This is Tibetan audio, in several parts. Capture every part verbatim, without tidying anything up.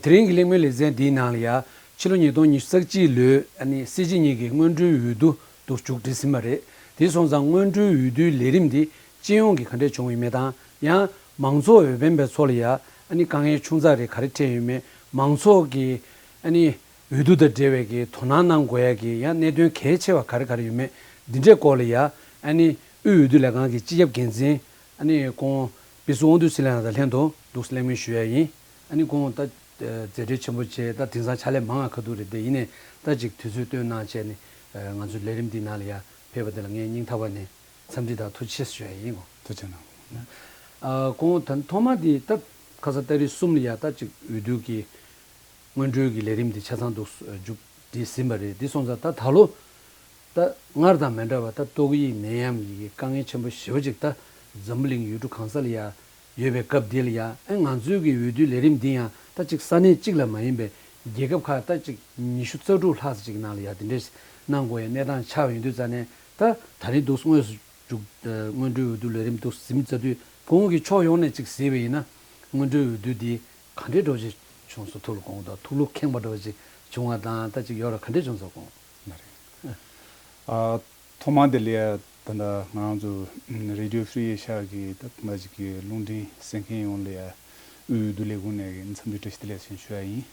དེ་རིང་གི་གླེང་མོལ་ལེ་ཚན་འདིའི་ནང་ལ་ཡ། ཕྱི་ལོ་ཉིས་སྟོང་ཉི་ཤུ་རྩ་གཅིག་ལོའི་ཨ་ནི་སྲིད་སྤྱི་གཉིས་ཀྱི་སྔོན་འགྲོའི་འོས་བསྡུ་འདུག་མཇུག་སྒྲིལ་ཟིན་པ་རེད། དེ་སོང་ཙང་སྔོན་འགྲོའི་འོས་བསྡུའི་ལས་རིམ་འདི་སྤྱི་ཡོངས་ཀྱི་ག་འདྲས་བྱུང་ཡོད་མེད་དང་། ཡང་མང་ཚོགས་འོས་འཕེན་པའི་ཚོ་ལ་ཡ་ཨ་ནི་དཀའ་ངལ་ཆུང་ཙག་རེ་ག་རེ་འཕྲད་ཡོད་མེད། མང་ཚོགས་ཀྱི་ཨ་ནི་འོས་བསྡུ་དང་འབྲེལ་བའི་གི་དོ་སྣང་གནང་དགོས་ཡ་གི་ཡང་གནད་དོན་གལ་ཆེ་བ་ག་རེ་ག་རེ་ཡོད་མེད། འདི་འདྲའི་སྐོར་ལ་ཡ་ཨ་ནི་དབུས་འོས་བསྡུ་ལས་ཁང་གི་སྤྱི་ཁྱབ་འགན་འཛིན་ཨ་ནི་ཁོང་པི་སུ་དབང་འདུས་ཚེ་ལགས་དང་ལྷན་དུ་འདུག་སེ་གླེང་མོལ་ཞུ་ཡ་ཡིན། ཨ་ནི་ཁོང་ད་མཛད་བྲེལ་ཆེན་པོ་བྱས། ད་དེང་སང་ཕྱག་ལས་མང་བ་ཁ་ཐུག་རེད། དེ་ཡིན་ནའི་ད་ཅིག་དུས་ཚོད་བཏོན་གནང་བྱས་ནས་ང་ཚོའི་ལས་རིམ་འདི་ནང་ལ་ཡ་ཕེབས་པ་དེ་ལ་ངས་སྙིང་ཐག་པ་ནས་འཚམས་འདྲི་དང་ཐུགས་རྗེ་ཆེ་ཞུ་ཡ་ཡིན། གོ་ཐུགས་རྗེ་གནང་། ཨ་ཁོང་ད་ཐོག་མ་འདི་ད་ཁ་ས་ཏ་རིག་གསུམ་ལ་ཡ་ད་ཅིག་འོས་བསྡུ་གི་སྔོན་འགྲོའི་གི་ལས་རིམ་འདི་ཆ་ཚང་འདུག་མཇུག་སྒྲིལ་ཟིན་པ་རེད། འདི་སོང་ཙང་ད་ད་ལོ་ད་སྔར་དང་མི་འདྲ་བ་ད་ཏོག་དབྱིབས་ནད་ཡམས་ཀྱི་དཀའ་ངལ་ཆེན་པོ་ཞེ་པོ་ཅིག་ད་འཛམ་བུ་གླིང་ཡུལ་གྲུ་གང་ས་ལ་ཡ་ཡོད་པའི་སྐབས་འདི་ལ་ཡ། ཨེ་ང་ཚོའི་གི་འོས་བསྡུའི་ལས་རིམ་འདི་ཡང་ད་ཅིག་ས་གནས་གཅིག་ལ་མ་ཡིན་པའི་རྒྱལ་ཁབ་ཁག་ད་ཅིག་ཉི་ཤུ་རྩ་དྲུག་ལྷག་ཙམ་ཅིག་ནང་ལ་ཡ་དེ་འདྲས་གནང་དགོས་ཡ་གནས་སྟངས་ཆགས་ཡོང་དུས་ཙ་ནས། ད་ད་རིང་འདུག་དངོས་སུ་མཇུག་སྔོན་འགྲོའི་འོས་བསྡུ་ལས་རིམ་འདུག་ཟིན་ཚར་དུས། ཁོང་གིས་ཕྱོགས་ཡོངས་ནས་ཅིག་གཟིགས་པ་ཡིན་ན་སྔོན་འགྲོའི་འོས་བསྡུ་འདི་ག་འདྲའི་འདྲ་བོ་ཅིག་བྱུང་སོང་། ཐུགས་ལ་དགོངས་དང་ཐུགས་ལུགས་ཁེངས་པ་འདྲ་བོ་ཅིག་བྱུང་བ་དང་། ད་ཅིག་ཡོད་ར་ག་འདྲས་བྱུང་སོང་། གོང་ལ་རེད། ཨ་ཐོག་མ་དེ་ལ་ཡ་ད་ལྟ་ང་རང་ཚོ་Radio Free Asia གི་ད་ཐོག་མ་ཅིག་གི་རླུང་འཕྲིན་གསན་མཁན་ཡོངས་ལ་ཡ་དབུས་འོས་བསྡུ་ལས་ཁུངས་ནས་འཚམས་འདྲི་བཀྲ་ཤིས་བདེ་ལེགས་ཞུ་ཡ་ཡིན།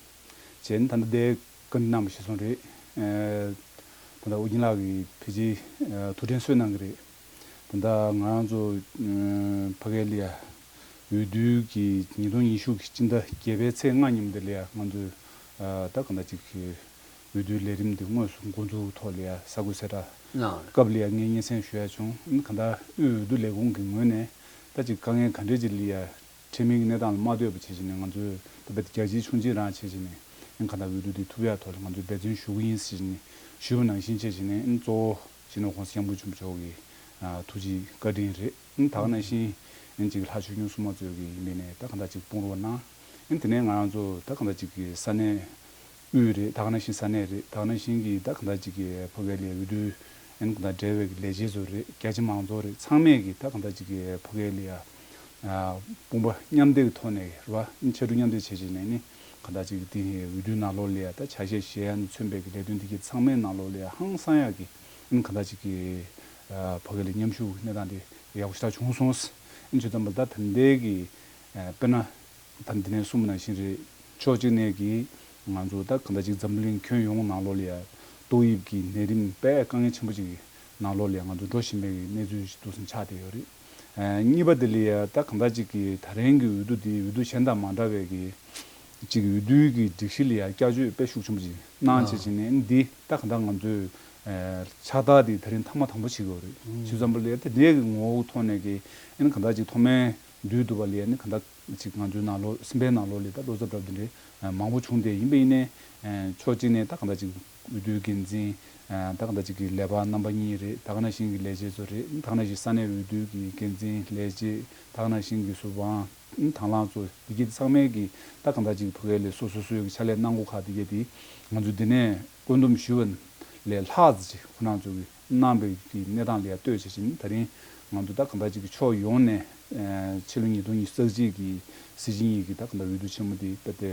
བྱས་ན་ད་ལྟ་དེ་བཀའ་འདྲི་གནང་བ་ཞིག་སོང་རེད། ཨ་ད་ལྟ་ཨོ་རྒྱན་ལགས་ཀྱིས་ཕལ་ཆེར་ཨ་ཐུགས་དྲན་གསོ་གནང་གི་རེད། ད་ལྟ་ང་རང་ཚོ་ཨ་ཕ་གི་ལ་ཡ་འོས་བསྡུ་གི་ཉིས་སྟོང་ཉི་ཤུ་གི་སྤྱི་ཟླ་བརྒྱད་པའི་ཚེས་ལྔ་ཉིན་དེ་ལ་ཡ་ང་ཚོས་ཨ་ད་གང་ལྟར་ཅིག་གི་འོས་བསྡུའི་ལས་རིམ་དེ་དངོས་སུ་འགོ་འཛུགས་ཐོག་ལ་ཡ་ས་ཁུལ་གསལ་བསྒྲགས་གནང་རེད། སྐབས་ལ་ཡ་ངས་སྙན་སེང་ཞུ་ཡ་བྱུང་། ཨ་གང་ལྟར་དབུས་འོས་བསྡུ་ལས་ཁུངས་ཀྱི་ངོས་ནས་ད་ཅིག་དཀའ་ངལ་ག་འདྲས་ཅིག་ལ་ཡ་འཕྲད་མིན་གྱི་གནས་སྟངས་ལ་མ་ལྟོས་པ་བྱེད་བཞིན་ནས། ང་ཚོས་ད་ལྟ་རྒྱ་ཆེའི་ཆུང་ཆེའི་རང་བྱེད་བཞིན་ནས་ཨིན་གང་ལྟར་འོས་བསྡུ་འདི་ཐུབ་ཡག་ཐོག་ལ་ང་ཚོས་འབད་བརྩོན་ཞུ་གི་ཡིན་ཟེར་ནས་ཞུས་པ་ནང་བཞིན་བྱེད་བཞིན་ནས། ཨིན་གཙོ་བོ་སྤྱི་ནོར་༸གོང་ས་༸སྐྱབས་མགོན་ཆེན་པོ་མཆོག་གི་ཨ་ཐུགས་རྗེ་བཀའ་དྲིན་རེད། ཨིན་ད་ག་ནང་བཞིན་ཨིན་ཅིག་ལྷ་ཆོས་སྐྱོང་སྲུང་མ་གཙོས་ཀྱི་ཡིན་པས་ནས་ད་གང་ལྟར་ཅིག་དཔུང་རོགས་གནང་། ཨིན་དེ་ནས་ང་རང་ཚོ་ད་གང་ལྟར་ཅིག་གི་ས་གནས་དབུས་རེད། ད་ག་ནང་བཞིན་ས་གནས་རེད། ད་ག་ནང་བཞིན་གྱི་ད་གང་ལྟར་ཅིག་གི་ཕ་གི་ལ་འོས་བསྡུ་ཨན་གང་ལྟར་འབྲེལ་བའི་ལས་བྱེད་ཚོ་རེད། རྒྱ་ཆེ་མང་ཚོགས་རེད། ཚང་མས་ཀྱི་ད་གང་ལྟར་ཅིག་གི་ཕ་གི་ལ་ཡ་ཨ་དཔུང་པ་མཉམ་འདེགས་ཐོག་ནས་རེད་བ། ཨིན་ཕྱར་གྲུ་མཉམ་འདེགས་བྱེད་བྱེད་ནས་ནི་གང་ལྟར་ཅིག་གི་དེ་འོས་བསྡུའི་ནང་ལོགས་ལ་ཡ་ད་ཆ་ཤས་བཞེས་ཡ་ནས་མཚོན་པའི་གི་ལས་དོན་འདི་གི་ཚང་མའི་ནང་ལོགས་ལ་ཡ་ཧང་སང་ཡག་གི་ཨིན་གང་ལྟར་ཅིག་གི་ཨ་ཕ་གི་ལ་མཉམ་ཞུགས་གནས་སྟངས་དེ་ཡག་པོ་ཞེ་དྲག་བྱུང་སོང་། ཨིན་བྱས་ཙམ་པ་ད་ད་ལྟའི་གི་ཨ་དཔེར་ན། ད་འདི་ནས་གསུངས་པ་ནང་བཞིན་རེད། ཕྱོགས་གཅིག་ནས་ཀྱི་ང་ཚོ་ད་གང་ལྟར་ཅིག་འཛམ་བུ་གླིང་ཁྱོན་ཡོངས་ནང་ལོགས་ལ་ཡ་ཏོག་དབྱིབས་ཀྱི་ནད་རིམས་དཔེ་དཀའ་ངལ་ཆེན་པོ་ཅིག་གི་ནང་ལོགས་ལ་ཡ་ང་ཚོ་འགྲོ་བཞིན་པའི་གི་གནས་ཚུལ་ཞིག་འདུག་སེ་ཆགས་བསྡད་ཡོད་རེད། ཨ་གཉིས་པ་དེ་ལ་ཡ་ད་གང་ལྟར་ཅིག་གི་ད་རིང་གི་འོས་བསྡུ་འདི་འོས་བསྡུ་གཞན་དང་མ་འདྲ་བའི་གི་ཅིག་འོས་བསྡུའི་གི་སྒྲིག་གཞི་ལ་ཡ་བསྐྱར་བཅོས་དཔེ་ཤུགས་ཆེན་པོ་ཅིག་གནང་བྱས་བྱས་ནས་འདི་ད་གང་ལྟར་ང་ཚོས་ཨ་ཕྱག་རྟགས་འདི་ད་རིང་ཐེངས་མ་དང་པོ་བྱེད་ཀྱི་ཡོད་རེད། བྱས་ཙམ་པ་ལ་ཡ་ད་འདི་གི་ངོ་བོ་ཐོག་ནས་གི་ཨ་ནི་གང་ལྟར་ཅིག་ཐོག་མའི་དུས་དུ་བ་ལ་ཡ་ནི་གང་ལྟར་ཅིག་ང་ཚོའི་ནང་ལོགས་སེམས་པའི་ནང་ལོགས་ལ་ད་བློ་འཚབ་འདྲ་འདི་འདྲའི་མང་པོ་བྱུང་སྟེ། ཡིན་པ་ཡིན་ནའི་ཕྱོགས་གཅིག་ནས་ད་གང་ལྟར་ཅིག་འོས་བསྡུའི་འགན་འཛིན་ད་གང་ལྟར་ཅིག་གི་ལས་པ་རྣམ་པ་གཉིས་རེད། ད་ག་ནང་བཞིན་གྱི་ལས་བྱེད་ཚོ་རེད། ད་ག་ནང་བཞིན་ས་གནས་འོས་བསྡུ་གི་འགན་འཛིན་ལས་བྱེད། ད་ག་ནང་བཞིན་གྱི་སུ་དབང་དང་བླངས་ཚོ་འདི་གི་ཚང་མས་ཀྱི་ད་གང་ལྟར་ཅིག་ཕ་གི་ལ་སོ་སོ་སོའི་གི་ཕྱག་ལས་གནང་དགོས་ཁག་འདི་ག་དེ་ང་ཚོ་འདི་ནས་བཀོད་འདོམས་ཞུས་པ་ལས་ལྷག་ཙམ་ཅིག་ཁོ་རང་ཚོ་གི་གནང་བའི་གི་གནས་སྟངས་ལ་ཡ་ལྟོས་བྱས་ཕྱིན། ད་རིང་ང་ཚོ་ད་གང་ལྟར་ཅིག་གི་ཕྱོགས་ཡོངས་ནས་ཨ་ཕྱི་ལོ་ཉིས་སྟོང་ཉི་ཤུ་རྩ་གཅིག་གི་སྲིད་སྤྱི་གཉིས་ཀྱི་ད་གང་ལྟར་འོས་བསྡུ་ཆེན་མོ་འདི་དཔེ་དེ་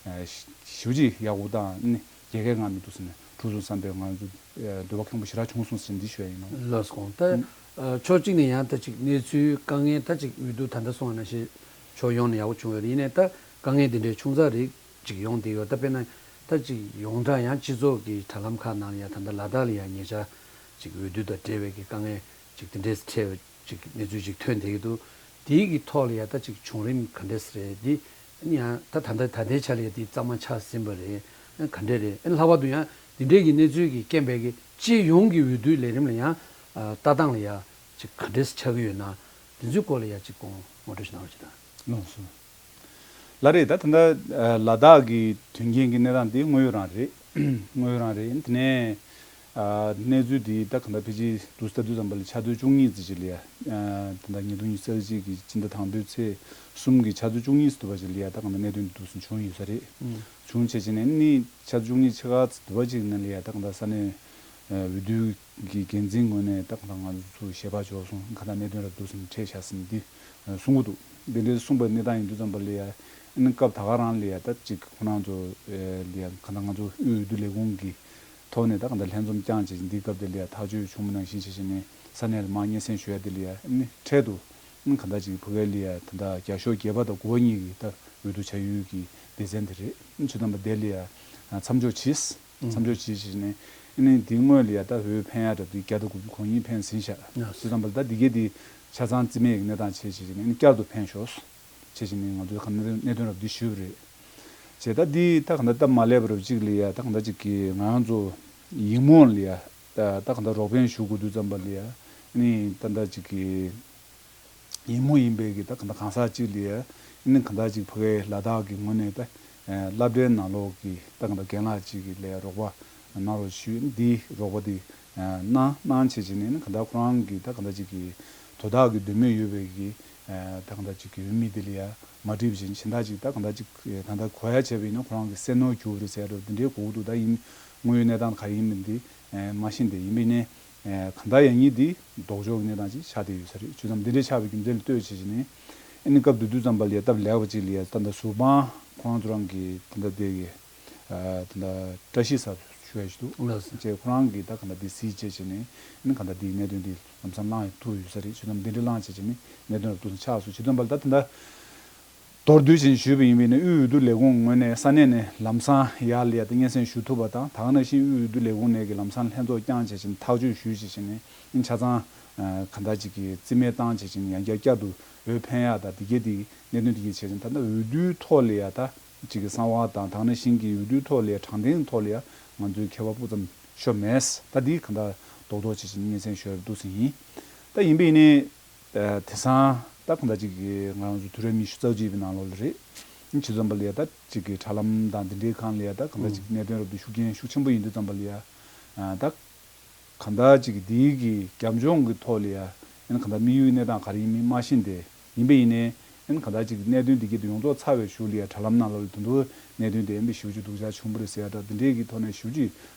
ཨ་ཞེ་པོ་ཅིག་ཡག་པོ་དང་ནི་རྒྱལ་ཁའི་ངང་ནས་འདུག་སེ་ནས་གྲུབ་སོང་བསམ་པའི་ང་ཚོ་ཨ་འདོད་པ་ཁེངས་པོ་ཞེ་དྲག་བྱུང་སོང་ཟེར་འདི་ཞུ་ཡ་ཡིན་ནོ། ལགས་སོ། ད་ཨ་ཕྱོགས་གཅིག་ནས་ཡང་ད་ཅིག་གནས་ཚུལ་དཀའ་ངལ་ད་ཅིག་འོས་བསྡུ་ད་ལྟ་སོང་བ་ནང་བཞིན་ཕྱོགས་ཡོངས་ནས་ཡག་པོ་བྱུང་ཡོད་རེད། ཡིན་ནའི་ད་དཀའ་ངལ་འདི་འདྲའི་ཆུང་ཙག་རིགས་ཅིག་ཡོང་བསྡད་ཡོད། ད་དཔེར་ན་ད་ཅིག་ཡོངས་གྲགས་ཡང་སྤྱི་ཚོགས་ཀྱི་དྲ་ལམ་ཁག་ནང་ལ་ཡང་ད་ལྟ་ལ་དྭགས་ལ་ཡང་ཉེ་ཆར་ཅིག་འོས་བསྡུ་དང་འབྲེལ་བའི་གི་དཀའ་ངལ་ཅིག་དེ་འདྲས་འཕྲད་པ་ཅིག་གནས་ཚུལ་ཅིག་ཐོན་བསྡད་ཀྱི་འདུག་དེའི་གི་ཐོག་ལ་ཡང་ད་ཅིག་བྱུང་རིམ་ག་འདྲས་རེད། འདི་ཡང་ད་ད་ལྟ་ད་ལྟའི་ཆ་ལ་ཡང་འདི་གཙང་མ་ཆགས་ཟིན་པ་རེད། ག་འདྲས་རེད། ལྷག་པར་དུ་ཡང་འདི་འདྲས་ཀྱི་གནས་ཚུལ་གྱི་རྐྱེན་པས་གི་སྤྱི་ཡོངས་ཀྱི་འོས་བསྡུའི་ལས་རིམ་ལ་ཡང་ལྟ་སྟངས་ལ་ཡང་ཅིག་ག་འདྲས་ཆགས་ཀྱི་ཡོད་ན། དེ་ཚོའི་སྐོར་ལ་ཡང་ཅིག་དགོངས་ངོ་སྤྲོད་ཞིག་གནང་རོགས་བྱེད་དང་། ལགས་སོ། ལགས་རེད། ད་ད་ལྟ་ལ་དྭགས་ཀྱི་དོན་རྐྱེན་གྱི་གནས་སྟངས་དེ་དངོས་ཡོད་རང་རེད། དངོས་ཡོད་རང་རེད། དེ་ནས་གནས་ཚུལ་དེ་ད་ག་འདྲ་ཕལ་ཆེར་དུ་ལྟ་དུས་ཙམ་པ་ལ་ཆར་ཚོད་བཅུ་གཉིས་ཙམ་ཅིག་ལ་ཡ་ད་ལྟ་ཉིས་སྟོང་ཉི་ཤུ་རྩ་གཅིག་གི་སྤྱི་ཟླ་དང་པོའི་ཚེས་གསུམ་གྱི་ཆར་ཚོད་བཅུ་གཉིས་ཙམ་དུ་བ་ཅིག་ལ་ཡ་ད་ག་འདྲ་གནད་དོན་དེ་འདུག་སེ་བྱུང་ཡོད་ས་རེད། བྱུང་བྱས་བྱས་ནས་ནི་ཆར་ཚོད་བཅུ་གཉིས་ཕྱེད་ཀ་ཙམ་དུ་བ་ཅིག་ནང་ལ་ཡ་ད་ག་འདྲ་ས་གནས་འོས་བསྡུ་གི་འགན་འཛིན་ངོས་ནས་ད་གང་ལྟར་ང་ཚོ་ཞལ་པར་འབྱོར་སོང་། གང་ལྟར་གནད་དོན་རབ་ཏུ་ཟིན་འཕྲད་བཞག་ཟིན་འདི་གསུང་གི་འདུག་འདི་འདྲའི་གསུངས་པའི་གནས་སྟངས་ཡིན་དུས་ཙམ་པ་ལ་ཡ་ ཨ་ནི་སྐབས་ད་ག་རང་ལ་ཡ་ད་ཅིག་ཁོ་རང་ཚོ་ལ་ཡ་ག་ད་ང་ཚོ་དབུས་འོས་བསྡུ་ལས་ཁུངས་ཀྱི་ཐོག་ནས་ད་ག་ད་ལྷན་འཛོམས་བསྐྱངས་བྱས་ཤིང་འདིའི་སྐབས་དེ་ལ་ཡ་ཐག་གཅོད་བྱུང་མི་ནང་བཞིན་བྱས་ཤིང་ནས་ས་གནས་ལ་མར་སྙན་སེང་ཞུ་ཡ་དེ་ལ་ཡ་ཨ་ནི་འཕྲལ་དུ་ཨ་ནི་ག་ད་ཅིག་བོད་སྐད་ལ་ཡ་ད་ད་བརྒྱ་ཤོག་བརྒྱད་པ་དང་དགུ་པ་གཉིས་ཀྱི་ད་འོས་བསྡུ་བྱ་ཡུལ་གྱི་སྡེ་ཚན་དེ་རེད། ཨ་ནི་བྱས་ཙང་པ་དེ་ལ་ཡ་མཚམས་འཇོག་བྱས། མཚམས་འཇོག་བྱས་བྱས་ནས་ཨ་ནི་འདིའི་སྔོན་ལ་ཡ་ད་འོས་འཕེན་ཡ་འདྲ་འདི་བརྒྱ་དང་དགུ་བཅུ་གོ་གཉིས་འཕེན་ཟིན་ཤག་ཡ། བྱས་ཙང་པ་ད་འདི་གས་འདི་ཆ་ཚང་རྩིས་མེད་ཀྱི་གནས་སྟངས་བྱས་བྱས་བྱས་ནས་ཨ་ནི་བསྐྱར་དུ་འཕེན་ཤོག་བྱས་བྱས་ནས་ང་ཚོས་ག་གནད་དོན་གནད་དོན་རབ་འདི་ཞུས་པ་རེད། བྱས་ད་འདི་ད་ག་ད་སྟབས་མ་ལེགས་པ་རབ་ཅིག་ལ་ཡ་ད་ག་ད་ཅིག་གི་ང་རང་ཚོ་ཡིག་རྨོངས་ལ་ཡ་ད་ད་ག་ད་རོགས་ཕན་ཞུ་དགོས་དུས་ཙམ་པ་ལ་ཡ་ཨ་ནི་ད་ད་ཅིག་གི་ཡིན་མོ་ཡིན་པའི་གི་ད་ག་འདྲ་གང་ཟག་ཅིག་ལ་ཡ་ཨ་ནི་ག་འདྲ་ཅིག་ཕ་གའི་ལ་དྭགས་ཀྱི་ངོས་ནས་ད་སློབ་གྲྭའི་ནང་ལོགས་ཀྱི་ད་ག་འདྲ་རྒན་ལགས་ཅིག་གི་ལ་ཡ་རོགས་པ་གནང་རོགས་ཞུས། འདི་རོགས་པ་འདི་གནང་གནང་བྱས་བྱས་ནས་ཨ་ནི་ག་འདྲ་ཁོ་རང་གི་ད་ག་འདྲ་ཅིག་གི་དོ་བདག་གི་འདོད་མོས་ཡོད་པའི་གི་ད་ག་འདྲ་ཅིག་གི་འོས་མི་འདི་ལ་ཡ་མ་འགྲིག་པ་བྱས་གཞན་དག་ཅིག་ད་ག་འདྲ་ཅིག་ད་ལྟ་གོ་ཡ་བྱས་པ་ཡིན་ན་ཁོ་རང་གི་སེམས་ནོར་གྱུར་རེད་ཟེར་ཡ་འདྲ་འདི་འདྲའི་གོ་གི་འདུག་ད་ཡིན་དངོས་ཡོད་གནས་སྟངས་ག་རེ་ཡིན་མིན་འདི་མ་ཤེས་འདི་ཡིན་པ་ཡིན་ནའི། གང་ལྟར་ཡང་སྙིང་འདི་ལྡོག་ཕྱོགས་ཀྱི་གནས་སྟངས་ཅིག་ཆགས་བསྡད་ཡོད་ས་རེད། བྱས་ཙང་འདི་འདྲའི་ཆགས་པའི་རྒྱུ་མཚན་ལ་ལྟོས་བྱས་བྱས་ནས་ཨ་ནི་སྐབས་དེ་དུས་ཙམ་པ་ལ་ཡ་སྟབས་ལེགས་པ་ཅིག་ལ་ཡ་ད་ལྟ་ཟུར་དཔང་ཁོ་རང་ཚོ་རང་གི་ད་ལྟ་དེ་གི་ད་ལྟ་བཀྲ་ཤིས་ཟེར་ཞུ་ཡ་ཞིག་འདུག་ལགས་སོ། ཅེས་ཁོ་རང་གིས་ད་གང་ལྟར་འདི་གཟིགས་བྱས་བྱས་ནས་ཨ་ནི་གང་ལྟར་འདིའི་གནད་དོན་འདི་ལམ་སང་བླངས་ཐུབ་ཡོད་ས་རེད། བྱས་ཙང་འདི་འདྲའི་བླངས་བྱས་བྱས་ནས་གནད་དོན་རབ་ཏུ་ཆགས་སོང་། བྱས་ཙང་པ་ལ་ད་ད་ལྟ། མདོར་བསྡུས་ཤིག་ཞུས་པ་ཡིན་པས་ན་དབུས་འོས་བསྡུ་ལས་ཁུངས་ངོས་ནས་ས་གནས་ནས་ལམ་སང་ཡར་ལ་ཡ་ད་སྙན་སེང་ཞུ་ཐུབ་པ་དང་ད་ག་ནང་བཞིན་དབུས་འོས་བསྡུ་ལས་ཁུངས་ནས་ཀྱི་ལམ་སང་ལྷན་ཚོགས་བསྐྱངས་བྱས་ཤིང་ཐག་གཅོད་ཞུས་བྱས་ཤིང་ནས་ཨིན་ཆ་ཚང་གང་ལྟར་ཅིག་གི་རྩིས་མེད་བཏང་བྱས་ཤིང་ཡང་བསྐྱར་བསྐྱར་དུ་འོས་འཕེན་ཡག་དང་དེ་གས་དེ་གནད་དོན་དེ་གས་བྱས་ཤིང་ད་ལྟ་འོས་བསྡུའི་ཐོག་ལ་ཡ་ད་ཅིག་གི་གསང་བ་དང་ད་ག་ནང་བཞིན་གྱི་འོས་བསྡུའི་ཐོག་ལ་ཡ་དྲང་བདེན་ཐོག་ལ་ཡ་ང་ཚོའི་ཁྱད་པར་སྤུ་ཙམ་ཤོར་མེད། ད་འདི་གང་ལྟར་རྡོག་རྡོག་བྱས་ཤིང་སྙན་སེང་ཞུ་ཡ་འདུག་ཟིན་ཡིན། ད་ཡིན་པས་ནི། དེང་སང་ད་གང་ལྟར་ཅིག་གི་ང་རང་ཚོ་དུས་རབས་ཉི་ཤུ་རྩ་གཅིག་པའི་ནང་ལོགས་ལ་རེད། བྱས་ཙང་པ་ལ་ཡ་ད་ཅིག་གི་དྲ་ལམ་དང་འདི་འདྲའི་སྒང་ལ་ཡ་ད་གང་ལྟར་ཅིག་གནད་དོན་རབ་ཏུ་ཤུགས་རྐྱེན་ཤུགས་ཆེན་པོ་ཡིན་དུས་ཙམ་པ་ལ་ཡ། ད་གང་ལྟར་ཅིག་གི་འདིའི་གི་རྒྱབ་ལྗོངས་ཀྱི་ཐོག་ལ་ཡ་ཡིན་གང་ལྟར་དམིགས་ཡུལ་གནས་སྟངས་ག་རེ་ཡིན་མིན་མ་ཤེས་ཏེ་ཡིན་པ་ཡིན་ནའི་ཡིན་གང་ལྟར་ཅིག་གནད་དོན་འདི་གི་ཡོངས་རྫོགས་ཚར་བའི་གཞུག་ལ་ཡ་དྲ་ལམ་ནང་ལོགས་ལ་དུ་འདུག་གནད་དོན་དེ་ཡིན་པའི་ཞེ་པོ་ཅིག་སྡུག་ཅག་བྱུང་བ་རེད་ཟེར་ཡ་འདྲ་འདི་འདྲའི་གི་ཐོག་ནས་ཞེ་པོ་ཅིག་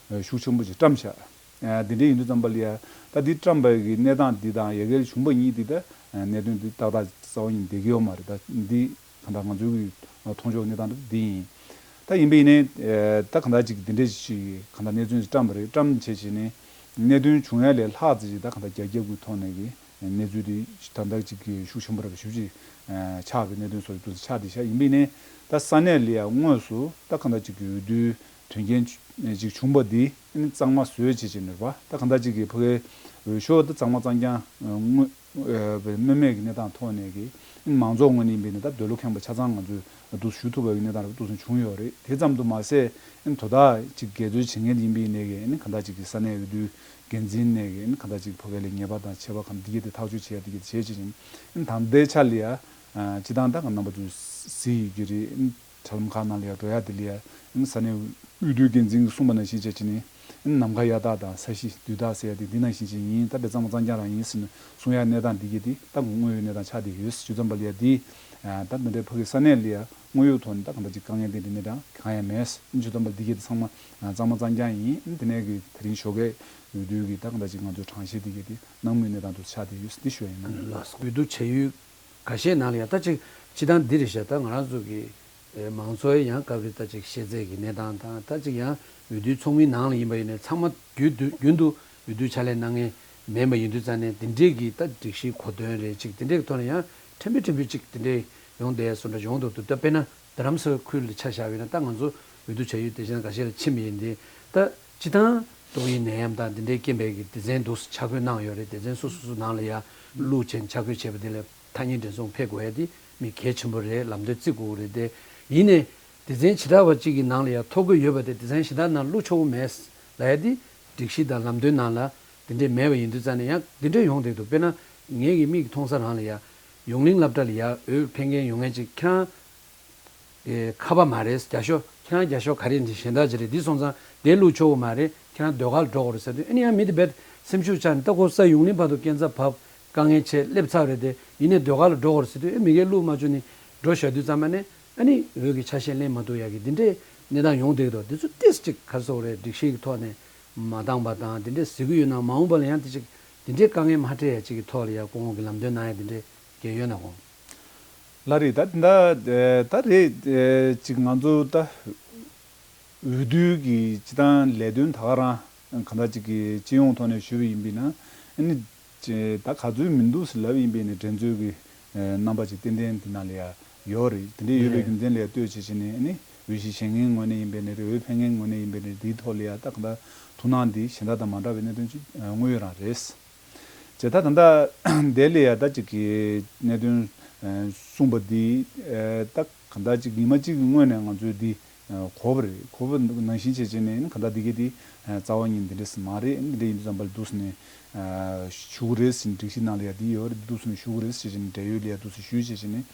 ཤུགས་ཆེན་པོ་ཅིག་བཀྲམ་བཞག་འདི་འདྲ་ཡིན་དུས་ཙམ་པ་ལ་ཡ་ད་འདི་བཀྲམ་པའི་གི་གནས་སྟངས་འདི་དང་ཡ་གིར་བྱུང་བ་གཉིས་འདི་ད་གནད་དོན་འདི་ཏག་ཏག་རྩ་བ་ཉིད་བསྡད་ཀྱི་ཡོད་མ་རེད། ད་འདི་གང་ལྟར་ང་ཚོའི་གི་མཐོང་ཕྱོགས་གནས་སྟངས་འདི་འདི་ཡིན། ད་ཡིན་པ་ཡིན་ནའི་ད་གང་ལྟར་ཅིག་འདི་འདྲ་ཞིག་གང་ལྟར་གནས་ཚུལ་ཞིག་བཀྲམ་པ་རེད། བཀྲམ་བྱས་བྱས་ནས་གནད་དོན་བྱུང་ཡ་ལས་ལྷག་ཙམ་ཞིག་ད་གང་ལྟར་རྒྱ་སྐྱེད་ཀྱི་ཐོག་ནས་གི་གནས་ཚུལ་འདི་ད་ལྟ་ཅིག་གི་ཤུགས་ཆེན་པོ་རེད་པ་ཞེ་པོ་ཅིག་ཆགས་པའི་གནད་དོན་སོགས་འདུག་ཆགས་བསྡད་ཤག་ཡིན་པ་ཡིན་ནའི་ད་ས་གནས་ལ་ཡ་དངོས་སུ་ད་གང་ལྟར་ཅིག་གི་འོས་བསྡུའི་དོན་རྐྱེན་ཅིག་བྱུང་བ་འདི་གཙང་མ་བཟོས་བྱས་བྱས་ནས་རེད་པ། ད་གང་ལྟར་ཅིག་གི་ཕ་གའི་འོས་ཤོག་ད་གཙང་མ་གཙང་རྐྱང་དངོས་སྨོས་མེད་ཀྱི་གནས་སྟངས་ཐོག་ནས་ཀྱི་མང་ཚོགས་ངོས་ནས་ཡིན་པ་ཡིན་ན་ད་འདོད་བློ་ཁེངས་པ་ཆ་ཚང་ང་ཚོས་འདུག་ཞུ་ཐུབ་པའི་གནས་སྟངས་རེ་འདུག་སེ་བྱུང་ཡོད་རེད། དེ་ཙམ་དུ་མ་ཟད་དོ་བདག་ཅིག་འགལ་འཛོལ་བྱེད་མཁན་ཡིན་པ་ཡིན་ནའི་ཀྱི་གང་ལྟར་ཅིག་གི་ས་གནས་འོས་བསྡུའི་འགན་འཛིན་ནས་ཀྱི་གང་ལྟར་ཅིག་ཕ་གའི་ལ་ཉེས་པ་དང་ཆད་པ་གང་འདི་གས་དེ་ཐག་གཅོད་བྱས་ཡ་འདི་གས་དེ་བྱས་བྱས་ཅིང་ད་ལྟའི་ཆ་ལ་ཡ་སྤྱི་བཏང་ད་ག་རྣམ་པ་ཚོས་གཟིགས་ཡོད་ཀྱི་རེད། དྲ་ལམ་ཁག་ནང་ལ་ཡང་འགྲོ་ཡ་དེ་ལ་ཡང་ས་གནས་འོས་བསྡུའི་འགན་འཛིན་གྱིས་གསུངས་པ་ནང་བཞིན་བྱས་བྱས་ནས་ནམ་མཁའ་གཡའ་དག་དང་ས་གཞི་རྡུལ་དག་ཟེར་ཡ་དེ་འདི་ནང་བཞིན་ཅིག་ཡིན། ད་དཔེ་གཙང་མ་གཙང་རྐྱང་རང་ཡིན་ཟེར་ནས་གསུང་ཡ་གནས་སྟངས་འདི་གས་དེ་ད་དངོས་ཡོད་གནས་སྟངས་ཆགས་བསྡད་ཡོད། བྱས་ཙང་པ་ལ་ཡ་འདི་ད་འདི་འདྲའི་ཕ་གི་ས་གནས་ལ་ཡ་དངོས་ཡོད་ཐོག་ནས་ད་གང་འདྲ་ཅིག་དཀའ་ངལ་དེ་འདྲ་གནས་སྟངས་གང་ཡང་མེད། བྱས་ཙང་པ་འདི་གས་དེ་ཚང་མ་གཙང་མ་གཙང་རྐྱང་ཡིན། དེ་ནས་གི་དེ་རིང་ཞོགས་ཀས་འོས་བསྡུའི་གི་ད་གང་འདྲ་ཅིག་ང་ཚོའི་གྲངས་བཤེར་འདི་གས་དེ་གནང་མུས་གནས་སྟངས་དུ་ཆགས་བསྡད་ཡོད་འདི་ཞུ་ཡ་ཡིན། ལགས་སོ། འོས་བསྡུ་བྱ་ཡུལ་ཁ་ཤས་ནང་ལ་ཡང་ད་ཅིག་སྤྱི་བཏང་འདི་རེད་ཤག་ད་ང་རང་ཚོ་གི་ཨེ་མང་ཚོགས་ཡང་སྐབས་རེ་ད་ཅིག་ཤེས་ཚད་ཀྱི་གནས་སྟངས་དང་ད་ཅིག་ཡང་འོས་བསྡུའི་ཚོགས་མིའི་ནང་ལ་ཡིན་པ་ཡིན་ནའི་ཚང་མ་རྒྱུན་དུ་རྒྱུན་དུ་འོས་བསྡུ་ཕྱག་ལས་གནང་མཁན་མེད་པ་ཡིན་དུས་ཙང་ནས་འདི་འདྲས་ཀྱི་ད་སྒྲིག་གཞིའི་གོ་དོན་རེད་ཅིག་འདི་འདྲས་ཀྱི་ཐོག་ནས་ཡང་ཕྲན་བུ་ཕྲན་བུ་ཅིག་འདི་འདྲས་ཡོང་བསྡད་བཟོ་འདྲ་ཡོང་འདུག་འདུག་ད་དཔེར་ན་རྡ་རམ་ས་ལ་ཁུལ་ལ་ཆ་བཞག་པ་ཡིན་ན་ད་ང་ཚོ་འོས་བསྡུ་བྱ་ཡུལ་སྡེ་ཚན་འགའ་ཤས་ལ་ཕྱིན་པ་ཡིན་དེ་ད་སྤྱི་བཏང་ཏོག་དབྱིབས་ནད་ཡམས་དང་འདི་འདྲའི་རྐྱེན་པས་ཀྱི་སྡེ་ཚན་འདུག་སེ་ཆ་བགོས་གནང་ཡོད་རེད། སྡེ་ཚན་སོ་སོ་སོ་ནང་ལ་ཡ་བླུགས་བྱས་ཆ་བགོས་བྱས་པ་དེ་ལ། ཐ་སྙད་འགྲེམས་ཚོང་ཕེབས་དགོས་ཡ་དེ་མི་གལ་ཆེན་པོ་རེད། ལམ་སྟོན་བརྩི་དགོས་རེད་དེ། ཡིན་ནའི་སྡེ་ཚན་བྱེ་བྲག་པ་གཅིག་གི་ནང་ལ་ཡང་ཐོ་འགོད་ཡོད་པ་དེ་སྡེ་ཚན་གཞན་དག་ནང་བླུགས་ཆོག་གི་མེད་ལབ་ཡ་དེ་སྒྲིག་གཞི་དང་ལམ་སྟོན་ནང་ལ་དེ་འདྲས་མེད་པ་ཡིན་དུས་ཙང་ནས་ཡང་དེ་འདྲས་ཡོང་བསྡད་འདུག་དཔེར་ན་ངེད་ཀྱི་མིག་གིས་མཐོང་ས་རང་ལ་ཡ་ཡོངས་གླིང་སློབ་གྲྭ་ལ་ཡ་འོས་འཕེན་མཁན་ཡོང་མཁན་ཅིག་ཁྱེད་རང་ཨེ་ཁ་པ་མ་རེད། བརྒྱ་ཤོག་ཁྱེད་རང་བརྒྱ་ཤོག་ག་རེ་འདི་གཞན་དག་ཅིག་རེད། འདི་སོང་ཙང་དེ་བླུགས་ཆོག་གི་མ་རེད། ཁྱེད་རང་ཟློས་གར་ལ་འགྲོ་དགོས་རེད་ཟེར་དུས་ཨ་ནི་ཡང་མི་དེ་རྦད་སེམས་ཤུགས་ཆག་ནས་ད་ཁོ་ས་ཡོངས་གླིང་བར་དུ་སྐས་འཛེག་བབས་དཀའ་ངལ་ཆེ་སླེབས་ཚར་རེད་དེ། ཡིན་ནའི་ཟློས་གར་ལ་འགྲོ་དགོས་རེད་ཟེར་དུས་ཨེ་མི་སྒེར་བླུགས་མ་བཅུག་ནས་འགྲོ་བཞག་དུས་ཙམ་པ་ནས་ཨ་ནི་འོས་ཀྱི་ཆ་ཤས་ལེན་མ་ཐུབ་ཡག་གི་འདི་འདྲའི་གནས་སྟངས་ཡོང་བསྡད་ཀྱི་འདུག་འདི་ཚོ་ཏིས་ཅིག་ག་རེ་ཟེར་དགོས་རེད། སྒྲིག་གཞི་གི་ཐོག་ནས་མ་འདང་པ་དང་འདི་འདྲའི་ཟེར་གྱི་ཡོད་ན་མ་འོངས་པ་ལ་ཡང་དེ་ཅིག་འདི་འདྲའི་དཀའ་ངལ་མ་འཕྲད་ཡག་ཅིག་གི་ཐོག་ལ་ཡང་སྐུ་ངོ་གི་ལམ་སྟོན་གནང་ཡག་འདི་འདྲའི་གལ་ཡོད་ན་དགོངས། ལགས་རེད། ད་ད་ད་རེད། ཅིག་ང་ཚོ་ད་འོས་བསྡུ་གི་སྤྱི་བཏང་ལས་དོན་ད་ག་རང་གང་ལྟར་ཅིག་གི་སྤྱི་ཡོངས་ཐོག་ནས་ཞུས་པ་ཡིན་པས་ན་ཨ་ནི་ཅེ་ད་ག་ཚོད་མི་འདུག་ཟེར་ལབ་ཡིན་པས་ནི་འགྲན་རྩོད་ཀྱི་རྣམ་པ་ཅིག་ཏན་ཏན་འདི་ནང་ལ་ཡ་ཡོད་རེད། དེ་འདྲའི་ཡོད་པའི་རྒྱུ་མཚན་ལ་ཡ་ལྟོས་བྱས་བྱས་ནས་ཨ་ནི་འོས་གཞི་བཞེས་མཁན་ངོས་ནས་ཡིན་པས་ནི་རེད། འོས་འཕེན་མཁན་ངོས་ནས་ཡིན་པས་ནི་འདིའི་ཐོག་ལ་ཡ་ད་གང་ལྟར་ཐུགས་སྣང་འདི་གཞན་དག་དང་མ་འདྲ་བའི་གནད་དོན་ཅིག་དངོས་ཡོད་རང་རེད། བྱས་ད་ད་ལྟ་དེ་ལ་ཡ་ད་ཅིག་གི་གནད་དོན་གསུངས་པ་འདི་ད་གང་ལྟར་ཅིག་ཉི་མ་གཅིག་གི་སྔོན་ནས་ང་ཚོས་འདི་གོ་བ་རེད། གོ་བ་ནང་བཞིན་བྱས་བྱས་ནས་གང་ལྟར་འདི་གའི་འདི་རྩ་བ་ཉིད་འདི་འདྲས་མ་རེད། འདི་འདྲས་ཡིན་དུས་ཙམ་པ་ལ་འདུག་སེ་ནས་ཞུ་གི་རེད་ཟེར་ནས་སྒྲིག་གཞི་ནང་ལ་ཡ་འདི་ཡོད་རེད། འདི་འདུག་སེ་ནས་ཞུ་གི་རེད་ཟེར་བྱས་ནས་འབྲེལ་ཡོད་ལ་ཡ་འདུག་སེ་ཞུས་བྱས་བྱས་ནས་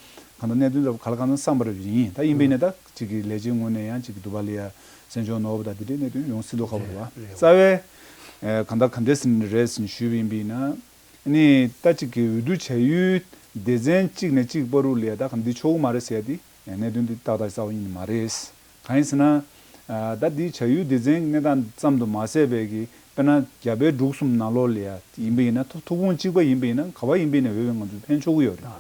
གང་ལྟར་གནད་དོན་འདྲ་པོ་ག་ལ་གང་འཚམ་བསམ་པ་རེ་ཡིན། ད་ཡིན་པས་ནས་ད་ཅིག་གི་ལས་བྱེད་ངོས་ནས་ཡང་ཅིག་གི་འདུག་པ་ལ་ཡ་བཙན་བྱོལ་ནོར་བུ་དང་འདི་འདྲའི་གནད་དོན་ཡོང་སྲིད་མདོག་ཁ་པོ་རེད་བ། རེད་རེད། རྩ་བའི་ཨེ་གང་ལྟར་ག་འདྲས་ཟིན་རེད་ཟིན་ཞུས་པ་ཡིན་པས་ན། ཨ་ནི་ད་ཅིག་གི་འོས་བསྡུ་བྱ་ཡུལ་སྡེ་ཚན་གཅིག་ནས་གཅིག་བར་དུ་ལ་ཡ་ད་གང་འདི་ཆོག་གི་མ་རེད་ཟེར་ཡ་དེ་གནད་དོན་འདི་ཏག་ཏག་རྩ་བ་ཉིད་ནས་མ་རེད། གང་ཡིན་ཟེར་ན། ཨ་ད་འདི་བྱ་ཡུལ་སྡེ་ཚན་གྱི་གནས་སྟངས་ཙམ་དུ་མ་ཟད་པའི་གི་དཔེར་ན་རྒྱ་བལ་འབྲུག་གསུམ་ནང་ལོགས་ལ་ཡ་ཡིན་པ་ཡིན་ན་ཐོ་ཐོ་ཁུངས་གཅིག་པ་ཡིན་པ་ཡིན་ན་ག་བ་ཡིན་པ་ཡིན་ན་འོས་པའི་ང་ཚོས་འཕེན་ཆོག་གི་ཡོད་རེད།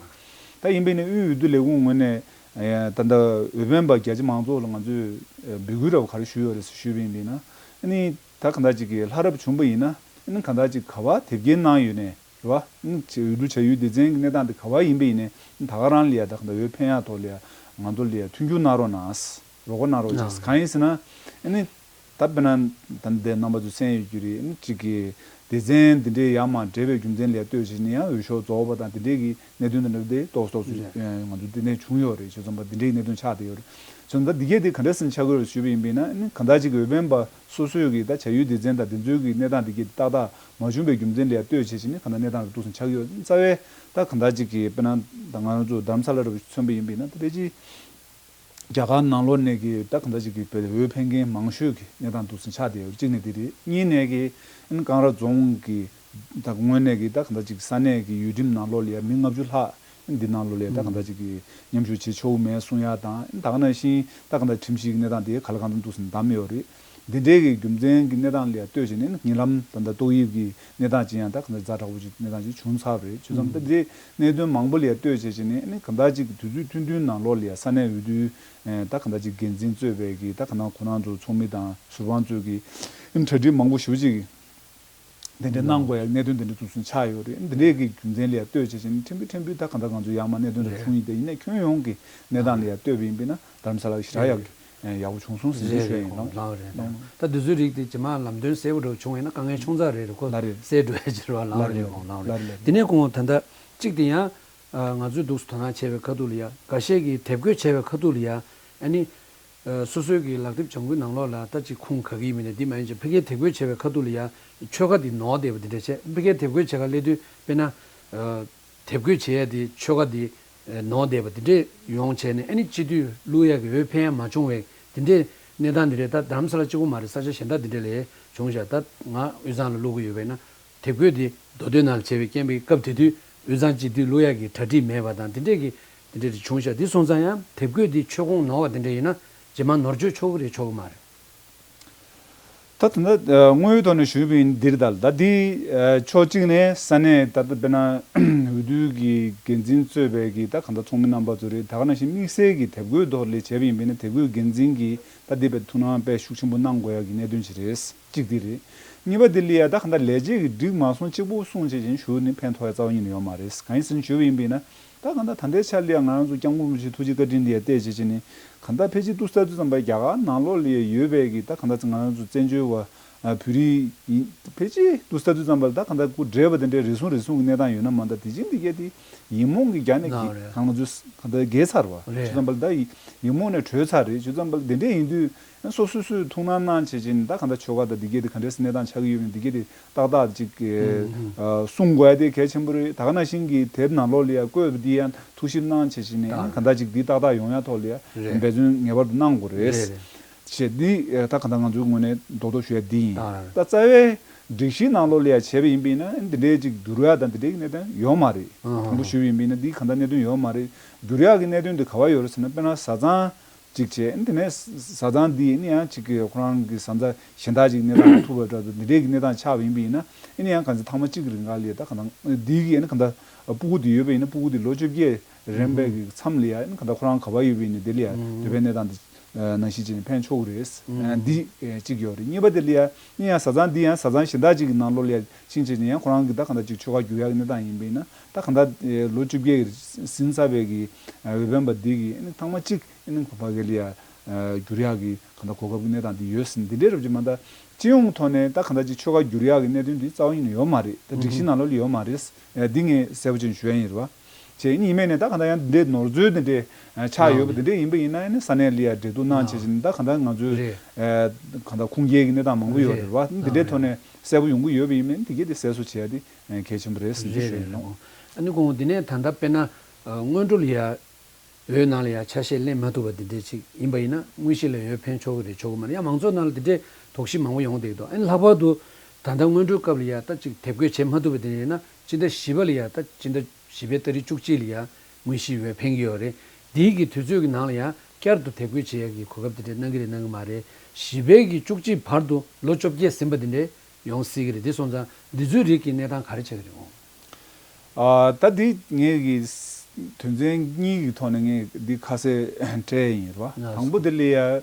ད་ཡིན་པ་ཡིན་ན་དབུས་འོས་བསྡུ་ལས་ཁུངས་ངོས་ནས་ད་ལྟ་འོས་འཕེན་པ་རྒྱ་ཆེ་མང་ཚོགས་ལ་ང་ཚོས་འབོད་སྐུལ་འདྲ་པོ་ག་རེ་ཞུས་ཡོད་རེད་ཟེར་ཞུས་པ་ཡིན་པ་ཡིན་ན། ཨ་ནི་ད་གང་ལྟར་ཅིག་གི་ལྷ་རབ་བྱུང་པ་ཡིན་ན་ཨ་ནི་གང་ལྟར་ཅིག་ག་བ་དེབ་སྐྱེལ་གནང་ཡོད་ནས་རེད་བ། ཨ་ནི་འོས་བསྡུ་བྱ་ཡུལ་སྡེ་ཚན་གྱི་གནས་སྟངས་དེ་ག་བ་ཡིན་པ་ཡིན་ནས་ད་ག་རང་ལ་ཡ་ད་གང་ལྟར་འོས་འཕེན་ཡག་ཐོག་ལ་ཡ་ང་ཚོ་ལ་ཡ་མཐུན་འགྱུར་གནང་རོགས་གནང་། རོགས་པ་གནང་རོགས་བྱས། གང་ཡིན་ཟེར་ན་ཨ་ནི། ད་དཔེར་ན་ད་འདི་རྣམ་པ་ཚོས་གསན་ཡོད་རྒྱུ་རེད། ཨ་ནི་གཅིག་གི་སྡེ་ཚན་འདི་འདྲའི་ཡར་མར་འབྲེལ་བའི་རྒྱུ་མཚན་ལ་ལྟོས་བྱས་ནས་ཡང་འོས་ཤོག་རྫོགས་པ་དང་འདི་འདྲའི་གི་གནད་དོན་དང་འདྲ་བ་དེ་ཏོག་ཙམ་ཏོག་ཙམ་ང་ཚོ་འདི་ནས་བྱུང་ཡོད་རེད། བྱས་ཙང་པ་འདི་འདྲའི་གནད་དོན་ཆགས་བསྡད་ཡོད་རེད། བྱས་ཙང་ད་འདི་གས་དེ་ག་འདྲ་སེ་ཆགས་ཀྱི་ཡོད་རེད་ཞུས་པ་ཡིན་པས་ན་ཨ་ནི་གང་ལྟར་གཅིག་གི་འོས་འཕེན་པ་སོ་སོའི་གི་ད་བྱ་ཡུལ་སྡེ་ཚན་དང་འདི་ཚོའི་གི་གནས་སྟངས་འདི་གས་ཏག་ཏག་མ་བྱུང་བའི་རྒྱུ་མཚན་ལ་ལྟོས་བྱས་བྱས་ནས་གང་ལྟར་གནས་སྟངས་རེ་ཏོག་ཙམ་ཆགས་ཀྱི་ཡོད་རེད། རྩ་བའི་ད་གང་ལྟར་གཅིག་གི་དཔེར་ན་ད་ང་རང་ཚོ་རྡ་རམ་ས་ལ་འདྲ་བོ་ཞིག་མཚོན་པ་ཡིན་པས་ན་ད་ཕལ་ཆེར། རྒྱ་གར་ནང་ལོགས་ནས་ཀྱི་ད་གང་འདྲ་ཅིག་གི་བོད་འོས་འཕེན་མཁན་མང་ཤོས་ཀྱི་གནས་སྟངས་འདུག་སེ་ཆགས་བསྡད་ཡོད། གཅིག་ནས་དེ་རེད། གཉིས་ནས་ཀྱི་ཨ་ནི་ཀང་ར་རྫོང་གི་ད་དངོས་གནས་ཀྱི་ད་གང་འདྲ་ཅིག་ས་གནས་ཀྱི་ཡུལ་ཁྲིམས་ནང་ལོགས་ལ་ཡ་མི་ལྔ་བཅུ་ལྷག་འདི་ནང་ལོགས་ལ་ཡ་ད་གང་འདྲ་ཅིག་གི་མཉམ་ཞུགས་བྱེད་ཆོག་གི་མེད་གསུང་ཡ་དང་། ད་ག་ནང་བཞིན་ད་གང་འདྲ་ཁྲིམས་གཞིའི་གནས་སྟངས་དེ་ག་ལ་གང་འདྲ་འདུག་སེ་བདམས་ཡོད་རེད། འདི་འདྲའི་གི་རྒྱུ་མཚན་གྱི་གནས་སྟངས་ལ་ཡ་ལྟོས་བྱས་ནས་ཉེ་ལམ་ད་ལྟ་ཏོག་དབྱིབས་ཀྱི་གནས་སྟངས་ཅིག་ཡང་ད་གང་ལྟར་ཛ་དྲག་པོ་ཅིག་གནས་སྟངས་ཅིག་བྱུང་ཚར་རེད། བྱས་ཙང་ད་འདི་གནད་དོན་མང་པོ་ལ་ཡ་ལྟོས་བྱས་བྱས་ནས་ཨ་ནི་གང་ལྟར་ཅིག་དུས་ཚོད་ཐུང་ཐུང་ནང་ལོགས་ལ་ཡ་ས་གནས་འོས་བསྡུའི་ད་གང་ལྟར་ཅིག་འགན་འཛིན་གཙོས་པའི་གི་ད་གང་ལྟར་ཁོ་རང་ཚོ་ཚོགས་མི་དང་ཟུར་དཔང་ཚོས་གི་ཨ་ནི་གྲ་སྒྲིག་མང་པོ་ཞེ་པོ་ཅིག་དེ་འདྲ་གནང་དགོས་ཡ་གནད་དོན་དེ་འདྲ་འདུག་སེ་ཆགས་ཡོད་རེད། འདི་འདྲའི་གི་རྒྱུ་མཚན་ལ་ཡ་ལྟོས་བྱས་བྱས་ནས་ཕྲན་བུ་ཕྲན་བུ་ད་གང་ལྟར་ང་ཚོ་ཡར་མར་གནད་དོན་འདྲ་བྱུང་ཡིན། དེ་ཡིན་ནའི་ཁྱོན་ཡོངས་ཀྱི་གནས་སྟངས་ལ་ཡ་ལྟོས་པ་ཡིན་པས་ན་རྡ་རམ་ས་ལ་གི་ཞེ་དྲག་ཡག་གི་ཡག་པོ་བྱུང་སོང་ཟེར་ཞུ་ཡ་ཡིན། ལགས་རེད། ལགས་རེད། ད་འདི་ཚོའི་རིགས་དེ་རྗེས་མ་ལམ་སྟོན་གསལ་པོ་འདྲ་བྱུང་ཡིན་ན་དཀའ་ངལ་ཆུང་ཙག་རེད་རེད། ཁོ་ལགས་རེད། སེལ་འགྲོ་ཡ་ཅིག་རེད་བ། ལགས་རེད། ལགས་རེད། ལགས་རེད། དེ་ནས་ཁོང་ད་ལྟ་གཅིག་དེ་ཡང་ང་ཚོས་འདུག་སེ་དོ་སྣང་བྱས་པའི་ཁ་ཐུག་ལ་ཡ་འགའ་ཤས་ཀྱིས་དེབ་འགོད་བྱས་པའི་ཁ་ཐུག་ལ་ཡ་ཨ་ནི་སོ་སོའི་གི་ལག་དེབ་ལྗང་ཁུའི་ནང་ལོགས་ལ་ད་ཅིག་ཁུངས་ག་གི་ཡིན་མིན་ནས་འདི་མ་ཡིན་ཅིག་ཕ་གིའི་དེབ་འགོད་བྱས་པའི་ཁ་ཐུག་ལ་ཡ་ཆོལ་ཁ་འདི་ནོར་བསྡད་པ་འདི་འདྲ་བྱས། ཕ་གིའི་དེབ་འགོད་བྱེད་ག་སླེབས་དུས་དཔེར་ན། དེབ་འགོད་བྱེད་ཡ་དེ་ཆོལ་ཁ་དེ་ནོར་བསྡད་པ་དེ་འདྲས་ཡོང་བྱས་ནས་ཨ་ནི་སྤྱི་འཐུས་བླུག་ཡ་གི་འོས་འཕེན་ཡ་མ་བྱུང་བའི་དེ་འདྲས་གནས་སྟངས་དེ་འདྲས་ད་རྡ་རམ་ས་ལ་གཅིག་པོ་མ་རེད། ས་ཆ་གཞན་དག་དེ་འདྲས་ལ་བྱུང་བཞག་ད་ང་དབུས་གཙང་ལ་བླུག་གི་ཡོད་པས་ན་དེབ་འགོད་དེ་མདོ་སྟོད་ནང་ལ་བྱས་པའི་རྐྱེན་པས་སྐབས་དེ་དུས་དབུས་གཙང་སྤྱི་འཐུས་བླུག་ཡ་གི་གྲ་སྒྲིག་མེད་པ་དང་དེ་འདྲས་ཀྱི་དེ་འདྲས་དེ་བྱུང་བཞག་དེ་སོང་ཙང་ཡང་དེབ་འགོད་དེ་ཆོལ་ཁ་ནོར་བ་དེ་འདྲས་ཡིན་ན་རྗེས་མ་ནོར་བཅོས་ཆོག་གི་རེད་ཆོག་གི་མ་རེད། ད་ད་ལྟ་དངོས་ཡོད་ཐོག་ནས་ཞུས་པ་ཡིན་འདིར་ད་ལ་ད་འདི་ཕྱོགས་གཅིག་ནས་ས་གནས་ད་ལྟ་དཔེར་ན་འོས་བསྡུ་གི་འགན་འཛིན་གཙོས་པའི་གི་ད་གང་ལྟར་ཚོགས་མི་རྣམ་པ་ཚོ་རེད། ད་ག་ནང་བཞིན་དམིགས་བསལ་གྱི་དེབ་འགོད་ཐོག་ལས་བྱས་པ་ཡིན་པས་ན་དེབ་འགོད་འགན་འཛིན་གྱིས་ད་འདི་བས་ཐུགས་སྣང་དཔེ་ཤུགས་ཆེན་པོ་གནང་དགོས་ཡ་གི་གནད་དོན་ཅིག་རེད། གཅིག་འདི་རེད། གཉིས་པ་འདི་ལ་ཡ་ད་གང་ལྟར་ལས་བྱེད་ཀྱི་སྒྲིག་མ་སོང་གཅིག་པུ་གསུངས་བྱས་ཅིང་ཞུ་ནི་ཕན་ཐོགས་ཡ་རྩ་བ་ཉིད་ནས་ཡོད་མ་རེད། གང་ཡིན་ཟེར་ན་ཞུས་པ་ཡིན་པས་ན། ད་གང་ལྟར་ད་ལྟའི་ཆར་ལ་ཡང་ང་རང་ཚོ་སྐྱབས་མགོན་རིན་པོ་ཆེ་ཐུགས་རྗེ་བཀའ་དྲིན་ལ་ཡང་བལྟས་བྱས་བྱས་ནས་གང་ལྟར་ཕལ་ཆེར་འདུག་སེ་ལྟ་དུས་ཙམ་པ་རྒྱ་གར་ནང་ལོགས་ལ་ཡང་ཡོད་པའི་གི་ད་གང་ལྟར་ང་རང་ཚོ་བཙན་བྱོལ་བ་བོད་རིགས་ཡིན་ཕལ་ཆེར་འདུག་སེ་ལྟ་དུས་ཙམ་པ་ལ་ད་གང་ལྟར་སྐུ་བགྲེས་པ་དེ་འདྲའི་རེ་ཟུང་རེ་ཟུང་གི་གནས་སྟངས་ཡོད་ན་མ་གཏོགས་དེ་བཞིན་འདི་གས་དེ་ཡིག་རྨོངས་ཀྱི་རྒྱ་ནས་ལགས་རེད། གང་ང་ཚོས་གང་ལྟར་རྒས་ཚར་བ་རེད། བྱས་ཙམ་པ་ལ་ད་ཡིག་རྨོངས་ནས་གྲོལ་ཚར་རེད། བྱས་ཙམ་པ་ལ་དེ་འདྲས་ཡིན་དུས། སོ་སོ་སོས་ཐུགས་སྣང་གནང་བྱས་ཅིག་ད་གང་ལྟར་ཆོལ་ཁ་དང་འདི་གས་དེ་ག་འདྲས་གནས་སྟངས་ཆགས་ཀྱི་ཡོད་མེད་འདི་གས་དེ་ཏག་ཏག་ཅིག་གསུང་དགོས་ཡ་དེ་གལ་ཆེན་པོ་རེད། ད་ག་ནང་བཞིན་གྱི་དེབ་ནང་ལོགས་ལ་ཡང་བཀོད་པ་འདི་ཡང་ཐུགས་ཞིབ་གནང་བྱས་ཅིག་ནས་གང་ལྟར་ཅིག་འདི་ཏག་ཏག་ཡོང་ཡ་ཐོག་ལ་ཡང་འབད་བརྩོན་ངེས་པར་དུ་གནང་དགོས་རེད། ཞེས་འདི་ད་གང་ལྟར་ང་ཚོའི་ངོས་ནས་རྡོག་རྡོག་ཞུ་ཡ་འདི་ཡིན། ད་རྩ་བའི་སྒྲིག་གཞིའི་ནང་ལོགས་ལ་ཡང་བྱས་པ་ཡིན་པས་ན་འདི་འདྲའི་ཅིག་འགྱུར་ཡ་དང་འདི་འདྲའི་གནད་དོན་ཡོད་མ་རེད། དང་པོ་ཞུས་པ་ཡིན་པས་ན་འདི་གང་ལྟར་གནད་དོན་ཡོད་མ་རེད། འགྱུར་ཡ་གི་གནད་དོན་འདི་ག་བ་ཡོད་རེད་ཟེར་ན་དཔེར་ན་བཟའ་ཚང་། གཅིག་བྱས། དེ་ནས་བཟའ་ཚང་འདི་ནི་ཡང་གཅིག་གི་ཁོ་རང་གི་བཟའ་ཚང་གཞན་དག་ཅིག་གནས་སྟངས་ཐུག་པ་འདྲ་འདུག་འདི་འདྲའི་གི་གནས་སྟངས་ཆགས་པ་ཡིན་པ་ཡིན་ན། ཨེ་ནི་ཡང་གང་ཚེ་ཐེངས་མ་གཅིག་གི་རིང་ག་ལ་ཡ་ད་གང་ལྟར་འདི་གི་ཨེ་ནི་གང་ལྟར་སྤུ་གུ་འདི་ཡོད་པ་ཡིན་ན། སྤུ་གུ་འདི་ལོ་བཅོ་བརྒྱད་རན་པའི་གི་མཚམས་ལ་ཡ་ཨེ་ནི་གང་ལྟར་ཁོ་རང་ག་པར་ཡོད་པ་ཡིན་ན་དེ་ལ་ཡ་འདོད་པའི་གནས་སྟངས་འདི་ནང་བཞིན་བྱས་ནས་ཕན་ཆོག་གི་རེད། འདི་གཅིག་ཡོད་རེད། གཉིས་པ་དེ་ལ་ཡ་ཨེ་ནི་ཡང་བཟའ་ཚང་འདི་ཡང་བཟའ་ཚང་གཞན་དག་ཅིག་གི་ནང་ལོགས་ལ་ཡ་ཕྱིན་བྱས་ནས་ཡང་ཁོ་རང་གི་ད་གང་ལྟར་ཅིག་ཆོལ་ཁ་བསྒྱུར་ཡག་གི་གནས་སྟངས་ཡིན་པ་ཡིན་ན། ད་གང་ལྟར་ལོ་བཅོ་བརྒྱད་ཀྱི་ཟིན་ཚར་བའི་གི་འོས་འཕེན་པ་འདི་གི་ཨེ་ནི་ཐེངས་མ་གཅིག་ཨེ་ནི་ཁོ་པ་གི་ལ་ཡ་བསྒྱུར་ཡག་གི་གང་ལྟར་གོ་སྐབས་ཀྱི་གནས་སྟངས་འདི་ཡོད་ཟིན། འདི་འདྲའི་རབ་ཅིག་མ་གཏོགས་སྤྱི་ཡོངས་ཐོག་ནས་ད་གང་ལྟར་ཅིག་ཆོལ་ཁ་བསྒྱུར་ཡག་གི་གནད་དོན་འདི་རྩ་བ་ཉིད་ནས་ཡོད་མ་རེད། ད་སྒྲིག་གཞི་ནང་ལོགས་ལ་ཡོད་མ་རེད། ཨེ་འདི་ངས་གསལ་པོ་བྱས་ནས་ཞུ་ཡ་ཡིན་རེད་བ། བྱས་ཡིན་ཡིན་མིན་ནས་ད་གང་ལྟར་ཡང་འདི་འདྲའི་ནོར་འཛོལ་འདི་འདྲའི་ཆགས་ཡོད་པ་འདི་འདྲའི་ཡིན་པ་ཡིན་ན། ཨེ་ནི་ས་གནས་ལ་ཡ་འབྲེལ་གཏུག་གནང་བྱས་བྱས་ནས་ད་གང་ལྟར་ང་ཚོས་ཨེ་གང་ལྟར་ཁུངས་སྐྱེལ་གྱི་གནས་སྟངས་མང་པོ་ཡོད་རེད་བ། འདི་འདྲའི་ཐོག་ནས་གསལ་པོ་ཡོང་གི་ཡོད་པ་ཡིན་མིན་འདི་གས་དེ་གསལ་བཟོ་བྱེད་ཡ་དེ་གལ་ཆེན་པོ་རེད་ཟེར་འདི་ཞུ་ཡིན་ལགས། ཨ་ནི་གོང་འདི་ནས་ད་ལྟ་དཔེར་ན་སྔོན་འགྲོ་ལ་ཡ་འོས་ནང་ལ་ཡ་ཆ་ཤས་ལེན་མ་ཐུབ་པ་འདི་འདྲའི་ཅིག་ཡིན་པ་ཡིན་ན། དངོས་གཞི་ལ་འོས་འཕེན་ཆོག་གི་རེད་ཆོག་གི་མ་རེད། ཡང་མང་ཚོགས་ནང་ལ་འདི་འདྲའི་དོགས་གཞི་མང་པོ་ཡོང་བསྡད་ཀྱི་འདུག་ཨ་ནི་ལྷག་པར་དུ་ད་ལྟ་སྔོན་འགྲོའི་སྐབས་ལ་ཡ་ད་ཅིག་དེབ་འགོད་བྱེད་མ་ཐུབ་པ་འདི་འདྲ་ཡིན་ན། སྤྱི་ཟླ་བཞི་པ་ལ་ཡ་ད་སྤྱི་ཟླ་བཞི་པའི་ཏ་རིག་བཅུ་གཅིག་ལ་ཡ་དངོས་གཞི་འོས་འཕེན་གྱི་ཡོད་རེད། དེའི་གི་དུས་ཚོད་ཀྱི་ནང་ལ་ཡ་བསྐྱར་དུ་དེབ་འགོད་བྱེད་ཡ་གི་གོ་སྐབས་དེ་འདྲ་གནང་གི་རེད་གནང་གི་མ་རེད། བཞི་པའི་གི་བཅུ་གཅིག་བར་དུ་ལོ་བཅོ་བརྒྱད་ཟིན་པ་དེ་འདྲ་ཡོང་སྲིད་ཀྱི་རེད། དེ་སོང་ཙང་འདི་ཚོའི་རིགས་ཀྱི་གནས་སྟངས་ག་རེ་ཆགས་ཀྱི་རེད་འོང་། ཨ་ད་འདི་ངས་ཀྱི་དོན་ཚན་གཉིས་ཀྱི་ཐོག་ནས་ངས་འདི་ཁ་གསལ་སྤྲད་ཡིན་རེད་བ། དང་པོ་དེ་ལ་ཡ་ཨ་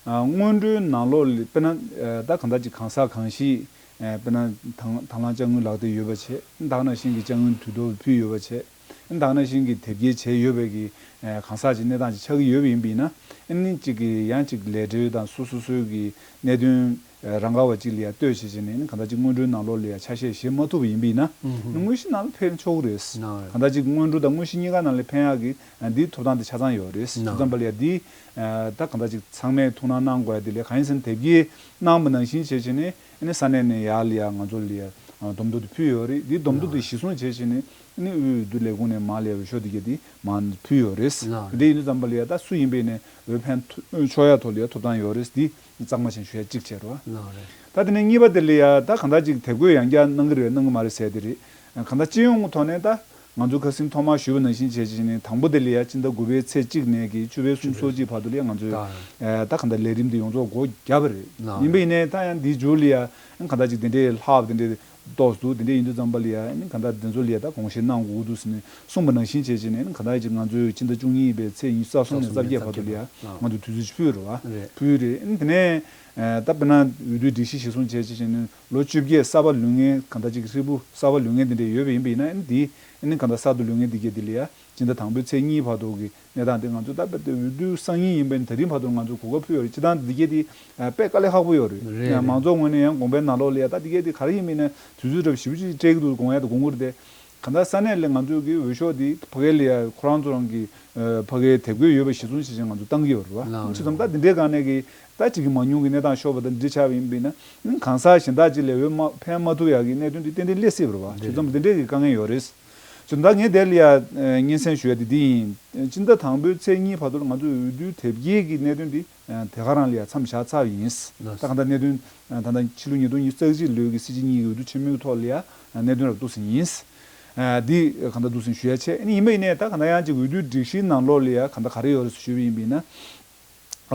སྔོན་འགྲོའི་ནང་ལོགས་ལ་དཔེར་ན་ཨ་ད་གང་ལྟར་ཅིག་གང་ཟག་གང་ཞིག་ཨ་དཔེར་ན་དང་དང་བླངས་དཔྱ་དངུལ་ལག་དེབ་ཡོད་པ་བྱས། ད་ག་ནང་བཞིན་གྱི་དཔྱ་དངུལ་དུས་ཐོག་ཕུལ་ཡོད་པ་བྱས། ད་ག་ནང་བཞིན་གྱི་དེབ་སྐྱེལ་བྱས་ཡོད་པའི་གི་ཨ་གང་ཟག་ཅིག་གནས་སྟངས་ཅིག་ཆགས་ཀྱི་ཡོད་པ་ཡིན་པ་ཡིན་ན། ཨ་ནི་གཅིག་གི་ཡང་གཅིག་ལས་བྲེལ་དང་སོ་སོ་སོའི་གི་གནད་དོན་རང་ག་བ་གཅིག་ལ་ཡ་ལྟོས་བྱས་བྱས་ནས་ནི་གང་ལྟར་གཅིག་སྔོན་འགྲོའི་ནང་ལོགས་ལ་ཡ་ཆ་ཤས་བཞེས་མ་ཐུབ་པ་ཡིན་པ་ཡིན་ན། ནི་དངོས་གཞི་ནང་ལ་ཕན་ཆོག་གི་རེད། གང་ལྟར་གཅིག་སྔོན་འགྲོ་དང་དངོས་གཞི་གཉིས་ཀ་ནང་ལ་ཕན་ཡག་གི་འདིའི་ཐོབ་ཐང་དེ་ཆ་ཚང་ཡོད་རེད། བྱས་ཙམ་པ་ལ་ཡ་འདི་ད་གང་ལྟར་གཅིག་ཚང་མས་ཐུགས་སྣང་གནང་དགོས་ཡ་དེ་ལས་གང་ཡིན་ཟེར་ན། དེབ་སྐྱེལ་གནང་བ་ནང་བཞིན་བྱས་བྱས་ནས་ནི་ས་གནས་ནས་ཡར་ལ་ཡ་ང་ཚོ་ལ་ཡ་བསྡོམས་ཐོ་དེ་ཕུལ་ཡོད་རེད། འདིའི་བསྡོམས་ཐོ་དེ་གཞི་བཟུང་བྱས་བྱས་ནས་ནི་དབུས་འོས་བསྡུ་ལས་ཁུངས་ནས་མར་ལ་ཡ་འོས་ཤོག་དེ་གས་དེ་མར་ཕུལ་ཡོད་རེད། དེ་ཡིན་དུས་ཙམ་པ་ལ་ཡ་ད་སུ་ཡིན་པའི་ནས་འོས་འཕེན་ཐུ་ཆོག་ཡ་ཐོག་ལ་ཡ་ཐོབ་ཐང་ཡོད་རེད། འདི་གཙང་མ་བྱས་ཞུ་ཡ་གཅིག་བྱས་རེད་བ། ད་དེ་ནས་གཉིས་པ་དེ་ལ་ཡ་ད་གང་ལྟར་ཅིག་དེབ་འགོད་ཡང་བསྐྱར་གནང་གི་རེད་གནང་གི་མ་རེད་ཟེར་དེ་རེད། གང་ལྟར་སྤྱི་ཡོངས་ཐོག་ནས་ད་ང་ཚོ་ཁ་སང་ཐོག་མར་ཞུས་པ་ནང་བཞིན་བྱས་བྱས་ནས་དང་པོ་དེ་ལ་ཡ་སྤྱི་ཟླ་དགུ་པའི་ཚེས་གཅིག་ནས་ཀྱི་བཅུ་པའི་གསུམ་སོ་གཅིག་བར་དུ་ལ་ཡ་ང་ཚོས་ད་གང་ལྟར་ལས་རིམ་དེ་ཡོངས་རྫོགས་སྒོ་བརྒྱབ་པ་རེད། ཡིན་པ་ཡིན་ནའི་ད་ཡང་འདིའི་མཇུག་ལ་ཡ་གང་ལྟར་ཅིག་དེ་འདྲའི་ལྷག་པ་དེ་འདྲའི་ཏོག་ཙམ་འདུག་དེ་འདྲ་ཡིན་དུས་ཙམ་པ་ལ་ཡ་ཨ་ནི་གང་ལྟར་དེ་ཚོ་ལ་ཡ་ད་དགོངས་བཞེས་གནང་དགོས་ཀྱི་འདུག་ཟེར་ནས་གསུངས་པ་ནང་བཞིན་བྱས་བྱས་ནས་ཨ་ནི་གང་ལྟར་ཅིག་ང་ཚོས་སྤྱི་ཟླ་བཅུ་གཉིས་པའི་ཚེས་ཉི་ཤུ་རྩ་གསུམ་ནས་རྩ་བརྒྱད་བར་དུ་ལ་ཡ་ང་ཚོས་དུས་ཚོད་ཅིག་ཕུལ་རེད་བ། ཕུལ་རེད། ཨ་ནི་དེ་ནས་ད་དཔེར་ན་འོས་བསྡུའི་སྒྲིག་གཞི་གཞིར་བཟུང་བྱས་བྱས་བྱས་ནས་ལོ་བཅོ་བརྒྱད་གསར་པ་ལུས་མཁན་གང་ལྟར་ཅིག་ཧྲིལ་པོ་གསར་པ་ལུས་མཁན་དེ་འདྲ་ཡོད་པ་ཡིན་པ་ཡིན་ན། ཨ་ནི་དེ་ཨ་ནི་གང་ལྟར་གསར་དུ་ལུས་མཁན་དེ་གས་དེ་ལ་ཡ་སྤྱི་ཟླ་དང་པོའི་ཚེས་གཉིས་བར་དུ་གི་གནས་སྟངས་དེ་ང་ཚོ་ད་རྦད་དེ་འོས་བསྡུ་སང་ཉིན་ཡིན་པ་ཡིན་ན་དེ་རིང་བར་དུ་ང་ཚོ་གོ་སྐབས་ཕུལ་ཡོད་རེད། སྤྱིར་བཏང་འདི་གས་དེ་ཨ་དཔེ་དཀའ་ལས་ཁག་པོ་ཡོད་རེད། རེད། མང་ཚོགས་ངོས་ནས་ཡང་དགོངས་པའི་ནང་ལོགས་ལ་ཡ་ད་འདི་གས་དེ་ག་རེ་ཡིན་མིན་ན་དུས་ཚོད་འདྲ་པོ་ཞེ་པོ་ཅིག་སྤྲད་ཀྱི་འདུག་དགོངས་ཡ་དེ་དགོངས་ཀྱི་རེད་དེ། གང་ལྟར་ས་གནས་ལ་ང་ཚོའི་གི་འོས་ཤོག་དེ་ཕ་གི་ལ་ཡ་ཁོ་རང་ཚོ་རང་གི་ཨ་ཕ་གིའི་དེབ་འགོད་ཡོད་པ་གཞིར་བཟུང་བྱས་བྱས་ང་ཚོ་བཏང་གི་ཡོད་རེད་བ། ལགས་རེད། བྱས་ཙང་ད་འདི་འདྲའི་སྒང་ནས་གི་ད་ཅིག་གི་མང་ཉུང་གི་གནས་སྟངས་ཤོར་བ་དང་འདི་འདྲ་ཆགས་པ་ཡིན་པ་ཡིན་ན། གང་ཟག་གཞན་དག་ཅིག་ལ་འོས་མ་འཕེན་མ་ཐུབ་ཡ་གི་གནད་དོན་དེ་ཏན་ཏན་སླེབས་སྲིད་པ་རེད་བ། བྱས་ཙང་འདི་འདྲའི་གི་དཀའ་ངལ་ཡོད་རེད། བྱས་ཙང་ད་ངས་དེ་ལ་ཡ་ཨ་སྙན་སེང་ཞུ་ཡ་དེ་འདི་ཡིན། སྤྱི་ཟླ་དང་པོའི་ཚེས་གཉིས་བར་དུ་ལ་ང་ཚོས་འོས་བསྡུའི་དེབ་སྐྱེལ་གྱི་གནད་དོན་འདི་ཨ་དེ་ག་རང་ལ་ཡ་མཚམས་བཞག་ཚར་བ་ཡིན། ལགས། ད་གང་ལྟར་གནད་དོན་ཨ་ད་ལྟ་ཕྱི་ལོ་ཉིས་སྟོང་ཉི་ཤུ་རྩ་གཅིག་ལོའི་གི་སྲིད་སྤྱི་གཉིས་ཀྱི་འོས་བསྡུ་ཆེན་མོའི་ཐོག་ལ་ཡ་ཨ་གནད་དོན་རབ་ཏུ་ཟིན་ཡིན། ཨ་འདི་གང་ལྟར་འདུག་ཟིན་ཞུ་ཡ་བྱས། ཨ་ནི་ཡིན་པ་ཡིན་ནའི་ད་གང་ལྟར་ཡང་ཅིག་འོས་བསྡུའི་སྒྲིག་གཞིའི་ནང་ལོགས་ལ་ཡ་གང་ལྟར་ག་རེ་ཡོད་རེད་ཟེར་ཞུས་པ་ཡིན་པ་ཡིན་ན།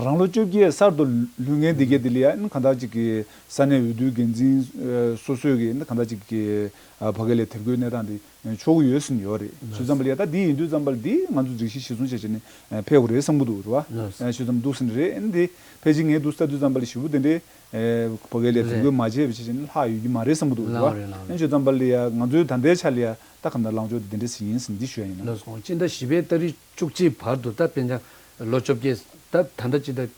རང་ལོ་བཅོ་བརྒྱད་གསར་དུ་ལུས་མཁན་འདི་གས་འདི་ལ་ཡ་ཨ་ནི་གང་ལྟར་ཅིག་གི་ས་གནས་འོས་བསྡུའི་འགན་འཛིན་ཨ་སོ་སོས་གི་ཨ་ནི་གང་ལྟར་ཅིག་གི་ཨ་ཕ་གི་ལ་དེབ་འགོད་གནས་སྟངས་འདི་ཆོག་གི་ཡོད་ཟེར་ཡོད་རེད། བྱས་ཙང་པ་ལ་ཡ་ད་འདི་ཡིན་དུས་ཙམ་པ་ལ་འདི་ང་ཚོ་སྒྲིག་གཞི་གཞིར་བཟུང་བྱས་བྱས་ནས་ཨ་ཕེབས་དགོས་རེད་བསམ་གྱི་འདུག་རེད་བ། ལགས། ཨ་བྱས་ཙང་འདུག་ཟིན་རེད། ཨ་ནི་འདི་ཕལ་ཆེར་ངས་འདུག་ལྟ་དུས་ཙམ་པ་ལ་ཞེ་པོ་དེ་འདྲའི་ཨེ་ཕ་གི་ལ་དེབ་འགོད་མ་བྱས་པ་བྱས་བྱས་ནས་ལྷག་ཡོད་ཀྱི་མ་རེད་བསམ་གྱི་འདུག་རེད་བ། ལགས་རེད་ལགས་རེད། ཨ་བྱས་ཙང་པ་ལ་ཡ་ང་ཚོའི་ད་ལྟའི་ཆ་ལ་ཡ་ད་གང་ལྟར་ལངས་ཕྱོགས་དེ་འདི་འདྲ་ཞིག་ཡིན་ཟེར་འདི་ཞུ་ཡ་ཡིན། ལགས་སོ། སྤྱི་ཟླ་བཞི་པའི་ཏ་རིག་བཅུ་གཅིག་བར་དུ་ད་དཔེར་ན་ལོ་བཅོ་བརྒྱད་ད་ད་ལྟ་སྤྱི་ཟླ་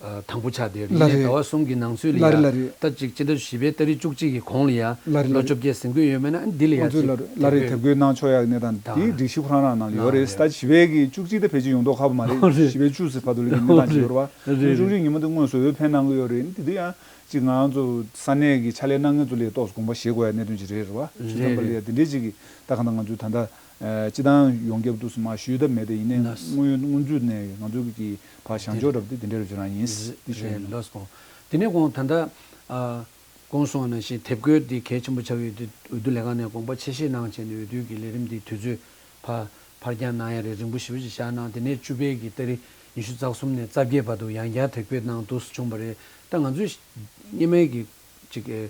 ཨ་དང་པོ་ཆགས་བསྡད་ཡོད་རེད། ལགས་རེད། ཟླ་བ་གསུམ་གྱི་ནང་ཚུད་ལ་ལགས་རེད་ཡ་ལགས་རེད། ད་ཅིག་སྤྱི་ཟླ་བཞི་པའི་ཏ་རིག་བཅུ་གཅིག་གི་གོང་ལ་ཡ་ལགས་རེད་ལོ་ལགས་རེད། བཅོ་བརྒྱད་ཟིན་གྱི་ཡོད་མེད་ན་འདི་ལ་ཡ་ང་ཚོས་ཅིག་ལགས་རེད་ལགས་རེད། དེབ་འགོད་གནང་ཆོག་ཡ་གི་གནས་སྟངས་དེ་སྒྲིག་གཞི་ཁོ་རང་རང་ལ་ཡོད་རེད། ད་བཞི་པའི་གི་བཅུ་གཅིག་དེ་ཕལ་ཆེར་ཡོང་མདོག་ཁ་པོ་མ་རེད། ལགས་རེད། བཞི་པའི་བཅུ་ཚོད་བར་དུ་ལ་གི་གནས་སྟངས་ཅིག་ཡོད་རེད་བ། ལགས་རེད། བཅུ་གཅིག་ཉིན་མོ་དེ་དངོས་སུ་འོས་འཕེན་གནང་གི་ཡོད་རེད། དེ་དུས་ཡང་ཅིག་ང་རང་ཚོ་ས་གནས་ཀྱི་ཕྱག་ལས་གནང་མཁན་ཚོ་ལ་ཏོག་ཙམ་དགོངས་པ་བཞེས་དགོས་ཡ་གནད་དོན་ཅིག་རེད་རེད་བ། བྱས་ཙང་པ་ལ་ཡ་དེ་འདྲའི་ཅིག་གི་ད་གང་ལྟར་ང་ཚོས་ད་ལྟ་ཨ་སྤྱི་བཏང་ཡོངས་ཁྱབ་ཏུ་མར་ཞུས་ཐབས་མེད་པ་ཡིན་ནའི་ལགས། སྔོན་སྔོན་ཚུད་ནས་ང་ཚོ་གི་ཕར་བྱང་ཕྱོགས་འདྲ་པོ་དེ་དེ་འདྲ་རེད་ཅེས་རང་ཡིན་ཟེར་དེ་ཞུ་ཡ་ཡིན། ལགས་སོ། དེ་ནས་གོང་ད་ལྟ་ཨ་གོང་གསུངས་པ་ནང་བཞིན་དེབ་འགོད་འདི་གལ་ཆེན་པོ་ཆགས་ཡོད་དུས་འོས་བསྡུ་ལས་ཁང་ནས་དགོངས་པ་ཆེ་བཞེས་གནང་བྱས་ནས་འོས་བསྡུ་གི་ལས་རིམ་འདི་དུས་ཚོད་ཕར་ཕར་འགྱངས་གནང་ཡ་རེད། རིང་པོ་ཞེ་པོ་ཅིག་བཞག་གནང་། དེ་ནས་བཅུ་པའི་གི་ཏ་རིག་ ཉི་ཤུ་རྩ་གསུམ་ནས་རྩ་བརྒྱད་བར་དུ་ཡང་བསྐྱར་དེབ་སྐྱེལ་གནང་འདུག་སེ་བྱུང་བ་རེད། ད་ང་ཚོས་སྔོན་མའི་གི་ཅིག་ཨེ་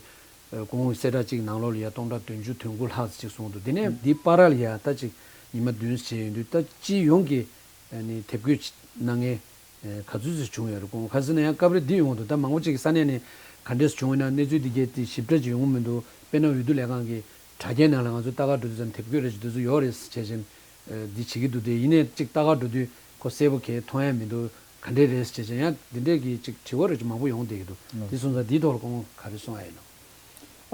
ཨེ་གོང་གསལ་བསྒྲགས་གཅིག་ནང་ལོགས་ལ་ཡ་སྟོང་ཕྲག་བདུན་ཅུ་དོན་དགུ་ལྷག་ཙམ་ཅིག་སོང་འདུག་དེ་ནས་འདི་བར་ལ་ཡ་ད་ཅིག་ཉི་མ་བདུན་ཙམ་བྱས་ཡོང་དུས། ད་སྤྱི་ཡོངས་ཀྱི་ཨ་ནི་དེབ་སྐྱེལ་གནང་མཁན་ཨེ་ག་ཚོད་ཙམ་བྱུང་ཡོད་རེད། གོང་ག་ཟེར་ན་ཡང་སྐབས་རེ་འདི་ཡོང་འདུག་ད་མང་པོ་ཅིག་གིས་ས་གནས་ནས་ག་འདྲས་བྱུང་ཡོད་ན་གནས་ཚུལ་འདི་གའི་དེ་ཞིབ་ཕྲ་ཅིག་ཡོང་གི་མི་འདུག་དཔེར་ན་འོས་བསྡུ་ལས་ཁང་གི་དྲ་རྒྱའི་ནང་ལ་ང་ཚོ་ལྟ་ག་འགྲོ་དུས་ཙམ་དེབ་སྐྱེལ་རེ་ཅིག་དུས་ཚོད་ཡོད་རེད་བྱས་ཙང་། ཨ་འདི་བྱེད་ཀྱི་འདུག་དེ་ཡིན་ནའི་གཅིག་ལྟ་ག་འགྲོ་དུས་ཁོ་གསལ་པོ་གས་མཐོང་ཡ་མི་འདུག་ག་འདྲས་རེད་བྱས་ཙང་ཡང་འདི་འདྲས་ཀྱི་གཅིག་དྲི་བ་རེ་ཅིག་མང་པོ་ཡོང་བསྡད་ཀྱི་འདུག་ལགས། དེ་སོང་ཙང་འདིའི་ཐོག་ལ་ཁོང་ག་རེ་གསུང་ཡ་ཡིན་ནམ།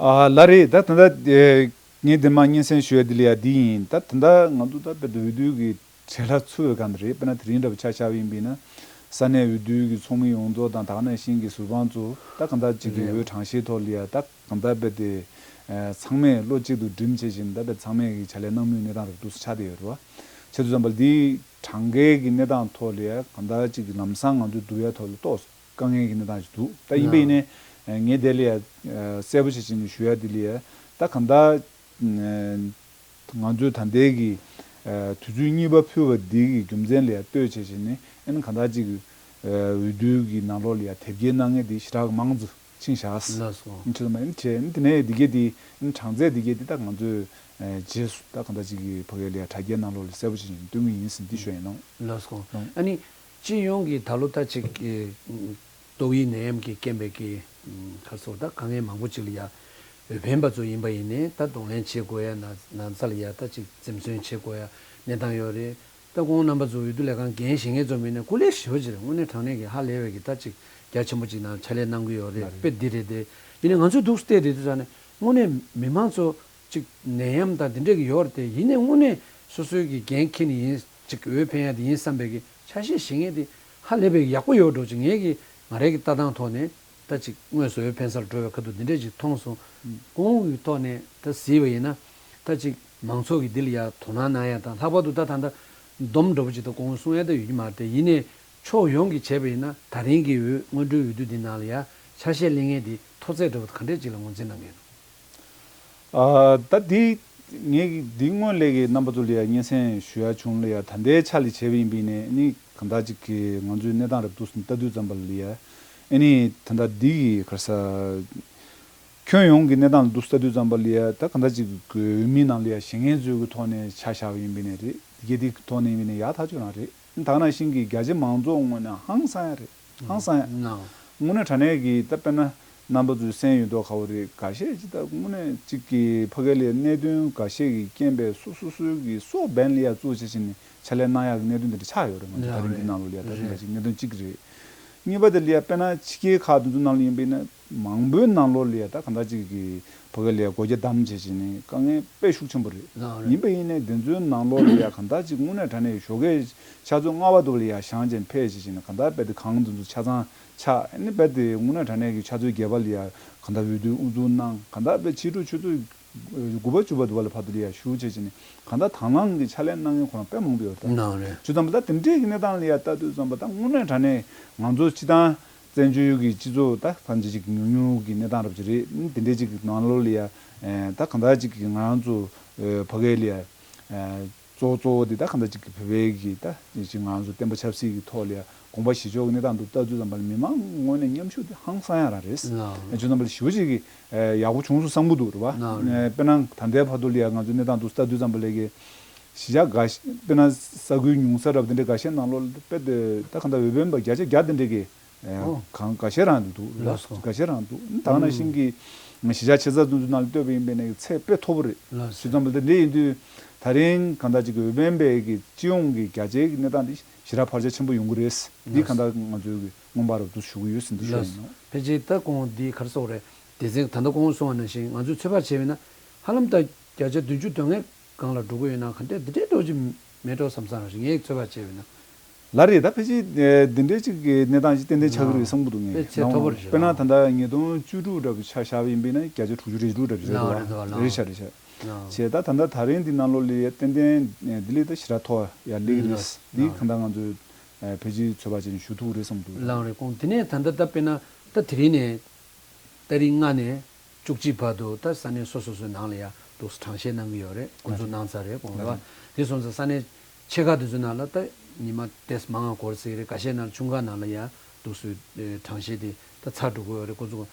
ཨ་ལགས་རེད། ད་ད་ལྟ་ཨེ་ངས་འདི་མ་སྙན་སེང་ཞུ་ཡ་འདི་ལ་ཡ་འདི་ཡིན། ད་ད་ལྟ་ང་ཚོ་ད་དཔེ་འོས་བསྡུ་གི་གྲལ་ལ་ཚུད་པའི་སྒང་དེ་རེད། དཔེར་ན་དེ་རིང་འདྲ་པོ་ཆ་བཞག་པ་ཡིན་པ་ཡིན་ན། ས་གནས་འོས་བསྡུ་གི་ཚོགས་མི་ཡོངས་རྫོགས་དང་དེ་ག་ནང་བཞིན་གྱི་ཟུར་དཔང་ཚོ་ད་གང་ལྟར་ཅིག་གི་རེད། འོས་གྲངས་བཤེར་ཐོག་ལ་ཡ་ད་གང་ལྟར་དཔེ་དེ་ཨ་ཚང་མས་བློ་གཅིག་ཏུ་སྒྲིམ་བྱས་བཞིན་ད་དཔེ་ཚང་མས་ཀྱི་ཕྱག་ལས་གནང་མུས་གནས་སྟངས་རེད་འདུག་སེ་ཆགས་བསྡད་ཡོད་རེད་བ། བྱས་དུས་ཙམ་པ་ལ་འདི་གྲངས་ཀའི་གི་གནས་སྟངས་ཐོག་ལ་ཡ་གང་ལྟར་ཅིག་གི་ལམ་སང་ང་ཚོས་བསྡུ་བའི་ཐོག་ལ་ཏོག་དཀའ་ངལ་གྱི་གནས་སྟངས་ཤིག་འདུག་ད་ཡིན་པ་ཡིན་ནའི་ངས་དེ་ལ་ཡ་གསལ་པོ་བྱས་བྱས་ནས་ཞུ་ཡ་འདི་ལ་ཡ་ད་གང་ལྟར་ང་ཚོས་ད་ལྟའི་གི་དུས་ཚོད་གཉིས་པ་ཕུལ་བ་འདི་གི་རྒྱུ་མཚན་ལ་ཡ་ལྟོས་བྱས་བྱས་ནས། ཨ་ནི་གང་ལྟར་ཅིག་འོས་བསྡུ་གི་ནང་ལོགས་ལ་ཡ་དེབ་སྐྱེལ་གནང་མཁན་འདི་ཞེ་དྲག་མང་ཙམ་ཕྱིན་བཞག་ལགས་སོ། ཁྲིད་མ་ཡིན་བྱས་ནི་དེ་ནས་འདི་གས་འདི་གྲངས་ཚད་འདི་གས་འདི་ད་ང་ཚོས་རྗེས་སུ་ད་གང་ལྟར་ཅིག་གི་ཕ་གི་ལ་ཡ་དྲ་རྒྱའི་ནང་ལོགས་ལ་གསལ་པོ་བྱས་བྱས་ནས་སྟོན་གྱི་ཡིན་ཟེར་འདི་ཞུ་ཡ་ཡིན་ནོ། ལགས་སོ། ཨ་ནི། སྤྱི་ཡོངས་ཀྱི་ད་ལོ་ད་ཅིག་གི་ཏོག་དབྱིབས་ནད་ཡམས་ཀྱི་རྐྱེན་པས་ཀྱི་ཁ་སོ་ད་དཀའ་ངལ་མང་པོ་ཅིག་ལ་ཡ་འོས་འཕེན་པ་ཚོ་ཡིན་པ་ཡིན་ནའི་ད་གདོང་ལེན་བྱེད་དགོས་ཡ་ན་ན་ཚ་ལ་ཡ་ད་ཅིག་འཛེམ་ཟོན་བྱེད་དགོས་ཡ་གནས་སྟངས་ཡོད་རེད། ད་ཁོང་རྣམ་པ་ཚོ་འོས་བསྡུ་ལས་ཁང་འགན་བཞེས་མཁན་ཚོ་མིན་ནས་སྐུ་ལས་ཞེ་པོ་ཅིག་རེད། དངོས་གནས་དྲང་གནས་ཀྱི་ཧ་ལས་པའི་གི་ད་ཅིག་རྒྱ་ཆེན་པོ་ཅིག་ནང་ཕྱག་ལས་གནང་གི་ཡོད་རེད། དཔེ་འདི་རེད་དེ། ཡིན་ནའི་ང་ཚོས་འདུག་སེ་བལྟས་དེ་དུས་ཙང་ནས་དངོས་གནས་མི་མང་ཚོ་ཅིག་ནད་ཡམས་དང་འདི་འདྲས་ཀྱི་ཡོད་རེད་དེ། ཡིན་ནའི་དངོས་གནས་སོ་སོའི་གི་འགན་འཁྱེར་ནས་ཡིན། ཅིག་འོས་འཕེན་ཡ་དེ་ཡིན་བསམ་པའི་གི་ཆ་ཤས་བཞེས་མཁན་དེ་ཧ་ལས་པའི་ཡག་པོ་ཡོད་འགྲོ་ཅིག་ངས་གི་ང་རའི་གི་ལྟ་སྟངས་ཐོག་ནས་ད་ཅིག་དངོས་སུ་འོས་འཕེན་སར་འགྲོ་བའི་ཁ་ཐུག་འདི་འདྲས་ཅིག་མཐོང་སོང་། ཨུམ། གོང་གི་ཐོག་ནས་ད་གཟིགས་པ་ཡིན་ན། ད་ཅིག་མང་ཚོགས་ཀྱི་འདི་ལ་ཡ་དོ་སྣང་གནང་ཡ་དང་། ལྷག་པར་དུ་ད་ད་ལྟ་སྡོམ་འདྲ་པོ་ཅིག་ད་གོང་གསུང་ཡ་ད་ཡོད་ཀྱི་མ་རེད་དེ། ཡིན་ནའི་ཕྱོགས་ཡོངས་ཀྱིས་བྱས་པ་ཡིན་ན་ད་རིང་གི་འོས་སྔོན་འགྲོའི་འོས་བསྡུ་འདི་ནང་ལ་ཡ་ཆ་ཤས་ལེན་མཁན་འདི་མཐོ་ཚད་འདྲ་པོ་ག་འདྲས་ཅིག་ལ་ངོས་འཛིན་གནང་གི་ཡོད་ན། ཨ་ད་འདི་ངས་འདི་སྔོན་ལས་ཀྱི་རྣམ་པ་ཚོ་ལ་ཡ་སྙན་སེང་ཞུ་ཡ་བྱུང་ལ་ཡ། ད་ལྟའི་ཆ་ལ་བྱས་པ་ཡིན་པ་ཡིན་ནའི་ནི་གང་ལྟར་ཅིག་གི་ང་ཚོའི་གནས་སྟངས་རབ་ཏུ་ལྟ་དུས་ཙམ་པ་ལ་ཡ། ཨ་ནི་ད་ལྟ་འདི་གི་ག་རེ་ཟ། ཁྱོན་ཡོངས་ཀྱི་གནས་སྟངས་ལ་འདུག་ལྟ་དུས་ཙམ་པ་ལ་ཡ་ད་གང་ལྟར་ཅིག་གི་འོས་མིའི་ནང་ལ་ཡ་བཞེངས་མཁན་ཚོའི་གི་ཐོག་ནས་ཆ་བཞག་པ་ཡིན་པ་ཡིན་ནའི་རེད། འདི་གའི་འདི་གི་ཐོག་ནས་ཡིན་པ་ཡིན་ནའི་ཡག་ཐག་ཆོད་རང་རེད། ད་ག་ནང་བཞིན་གྱི་རྒྱ་ཆེ་མང་ཚོགས་ངོས་ནས་ཧང་སང་ཡ་རེད། ཧང་སང་ཡ། ནའོ། དངོས་གནས་དྲང་གནས་ཀྱི་ད་དཔེར་ན་རྣམ་པ་ཚོས་གསན་ཡོད་མདོག་ཁ་པོ་རེད། འགའ་ཤས་ཅིག་ད་དངོས་གནས་ཅིག་གི་ཕ་གི་ལ་གནད་དོན་འགའ་ཤས་ཀྱི་རྐྱེན་པས་སོ་སོ་སོའི་གི་སྲོག་འབེན་ལ་ཡ་བཙུགས་བྱས་བྱས་ནས་ཕྱག་ལས་གནང་ཡག་གི་གནད་དོན་དེ་འདྲ་ཆགས་ཡོད་རེད། ང་ཚོ་ད་རིང་འདི་ནང་ལོགས་ལ་ཡ་ད་རེད། གང་འདྲ་ཅིག་གནད་དོན་གཅིག་རེད། གཉིས་པ་དེ་ལ་ཡ་དཔེར་ན་ཕྱི་རྒྱལ་ཁག་དེ་ཚོ་ནང་ལ་ཡིན་པ་ཡིན་ན་མང་པོའི་ནང་ལོགས་ལ་ཡ་ད་གང་འདྲ་ཅིག་གི་ཕ་གི་ལ་ཡ་སྒོ་རྒྱ་བསྡམས་བྱས་བྱས་ནས་དཀའ་ངལ་དཔེ་ཤུགས་ཆེན་པོ་རེད། ཡིན་པ་ཡིན་ནའི་དེ་ཚོའི་ནང་ལོགས་ལ་ཡ་གང་ལྟར་ཅིག་དངོས་གནས་དྲང་གནས་ཞོགས་ཀས་ཆུ་ཚོད་ལྔ་པ་དུ་ལ་ཡ་བཞེངས་བྱས་ཕེབས་བྱས་བྱས་ནས་གང་ལྟར་རྦད་དེ་གངས་འཛིན་ཚོ་ཆ་ཚང་ཆགས། ཨ་ནི་རྦད་དེ་དངོས་གནས་དྲང་གནས་ཀྱི་ཆུ་ཚོད་བརྒྱད་པ་ལ་ཡ་གང་ལྟར་འོས་བསྡུ་དབུ་འཛུགས་གནང་། གང་ལྟར་རྦད་ཕྱི་དྲོ་ཆུ་ཚོད་དགུ་པ་བཅུ་པ་དུ་བ་ལ་བར་དུ་ལ་ཡ་བཞུགས་བྱས་བྱས་ནས་གང་ལྟར་དང་བླངས་ཀྱི་ཕྱག་ལས་གནང་མཁན་ཁོ་རང་དཔེ་མང་པོ་ཡོད་རེད། ནའོ་རེད། བྱས་ཙང་ད་དེ་འདྲས་ཀྱི་གནས་སྟངས་ལ་ཡ་ལྟ་དུས་ཙམ་པ་ད་དངོས་གནས་དྲང་གནས་ང་ཚོ་སྤྱི་བཏང་བཙན་བྱོལ་གྱི་སྤྱི་ཚོགས་ད་ཕན་ཆད་ཅིག་ཉུང་ཉུང་གི་གནས་སྟངས་རབ་ཅིག་རེད། དེ་འདྲས་ཅིག་གི་ནང་ལོགས་ལ་ཡ་ད་གང་ལྟར་ཅིག་གི་ང་རང་ཚོ་ཕ་གི་ལ་ཡ། གཙོ་བོ་གཙོ་བོ་དེ་ད་གང་ལྟར་ཅིག་གི་བོད་པའི་གི་ད་ཅིག་ང་ཚོ་བསྟན་པ་ཆབ་སྲིད་ཀྱི་ཐོག་ལ་ཡ་དགོངས་པ་བཞེས་ཕྱོགས་ཀྱི་གནས་སྟངས་འདུག་ལྟ་དུས་ཙམ་པ་ལ་མི་མང་ངོས་ནས་མཉམ་ཞུགས་དེ་ཧང་སང་ཡ་རང་རེད། ལགས། ཨ་ཅོ་ཙམ་པ་ལ་ཞེ་པོ་ཅིག་གི་ཡག་པོ་བྱུང་སོང་བསམ་གྱི་འདུག་རེད་པ། ལགས་རེད། དཔེར་ན་ད་ལྟའི་བར་དུ་ལ་ཡ་ང་ཚོའི་གནས་སྟངས་འདུག་ལྟ་དུས་ཙམ་པ་ལ་གི་གཞིས་ཆགས་འགའ་ཤས་དཔེར་ན་ས་ཁུལ་ཉུང་ས་རབ་དེ་འདྲའི་འགའ་ཤས་ནང་ལོགས་ལ་དཔེ་དེ་ད་གང་ལྟར་འོས་འཕེན་པ་བརྒྱ་ཆ་བརྒྱ་དེ་འདྲའི་གི་ཨོ། གང་འགའ་ཤས་རང་འདུག་ལགས་སོ། འགའ་ཤས་རང་འདུག་ད་ག་ནང་བཞིན་གྱི་གཞིས་ཆགས་ཆེ་ས་དེ་ཚོ་ནང་ལ་ལྟོས་པ་ཡིན་པས་ན་ཚད་དཔེ་མཐོ་པོ་རེད། ལགས་སོ། བྱས་ཙང་ད་འདི་ཡིན་དུས་ད་རིང་གང་ལྟར་ཅིག་གི་འོས་འཕེན་པའི་གི་སྤྱི་ཡོངས་ཀྱི་རྒྱ་ཆེའི་གི་གནས་སྟངས་འདི་ཞེ་དྲག་བར་ཆད་ཆེན་པོ་ཡོང་གི་རེད། འདི་གང་ལྟར་ང་ཚོའི་གི་སྔོན་དཔག་རབ་ཏུ་ཞུ་གི་ཡོད་ཟེར་འདི་ཞུ་ཡིན་ནོ། ཕལ་ཆེར་ད་གོང་འདི་ག་རེ་ཟེར་དགོས་རེད། སྡེ་ཚན་ད་ལྟ་གོང་གསུངས་པ་ནང་བཞིན་ང་ཚོས་ཚོད་དཔག་བྱས་པ་ཡིན་ན་ཧ་ལམ་ད་བརྒྱ་ཆ་བདུན་ཅུ་དོན་ལྔའི་སྒང་ལ་འགྲོ་གི་ཡོད་ན་ག་འདྲས་འདི་འདྲས་འགྲོ་གི་མེད་འགྲོ་བསམ་བསམ་རང་ཞིག་ངས་ཚོད་དཔག་བྱས་པ་ཡིན་ན། ལགས་རེད། ད་ཕལ་ཆེར་འདི་འདྲའི་ཅིག་གི་གནས་སྟངས་ཅིག་ཏན་ཏན་ཆགས་ཀྱི་རེད་བསམ་གྱི་འདུག་ངས། དཔེ་ཚད་མཐོ་པོ་རེད། དཔེར་ན་ད་ལྟ་ཉིས་སྟོང་བཅུ་དྲུག་འདྲ་པོ་ཆ་བཞག་པ་ཡིན་པས་ན་བརྒྱ་ཆ་དྲུག་ཅུ་རེ་དྲུག་འདྲ་པོ་ཅིག་རེད་འདུག་བ། རེད་ཤག་རེད་ཤག་བྱས་ད་ད་ལྟ་ད་རིང་འདི་ནང་ལོགས་ལ་ཡ་ཏན་ཏན་འདི་ལས་ད་ཞེ་དྲག་མཐོ་བ་ཡ་སླེབས་ཀྱི་རེད། འདི་གང་ལྟར་ང་ཚོས་ཕལ་ཆེར་ཚོད་དཔག་བྱས་ནས་ཞུ་ཐུབ་ཀྱི་རེད་བསམ་གྱི་འདུག་ལགས་རེད། གོང་དེ་ནས་ད་ལྟ་ད་དཔེར་ན་ད་དེ་རིང་ནས་ཏ་རིག་ལྔ་ནས་བཅུ་གཅིག་བར་དུ་ད་ས་གནས་སོ་སོ་སོའི་ནང་ལ་ཡ་འདུག་སེ་གྲངས་བཤེར་གནང་གི་ཡོད་རེད། འགོ་འཛུགས་གནང་ཚར་རེད་གོང་ལ། དེ་སོང་ཙང་ས་གནས་ཆེ་ཁག་དེ་ཚོའི་ནང་ལ་ད་ ཉི་མ་ཏོག་ཙམ་མང་བ་འགོར་སྲིད་ཀྱི་རེད། འགའ་ཤས་ནང་ཆུང་ཁག་ནང་ལ་ཡ་འདུག་སེ་གྲངས་བཤེར་དེ་ད་ཚར་འགྲོ་གི་ཡོད་རེད། ཁོ་ཚོ་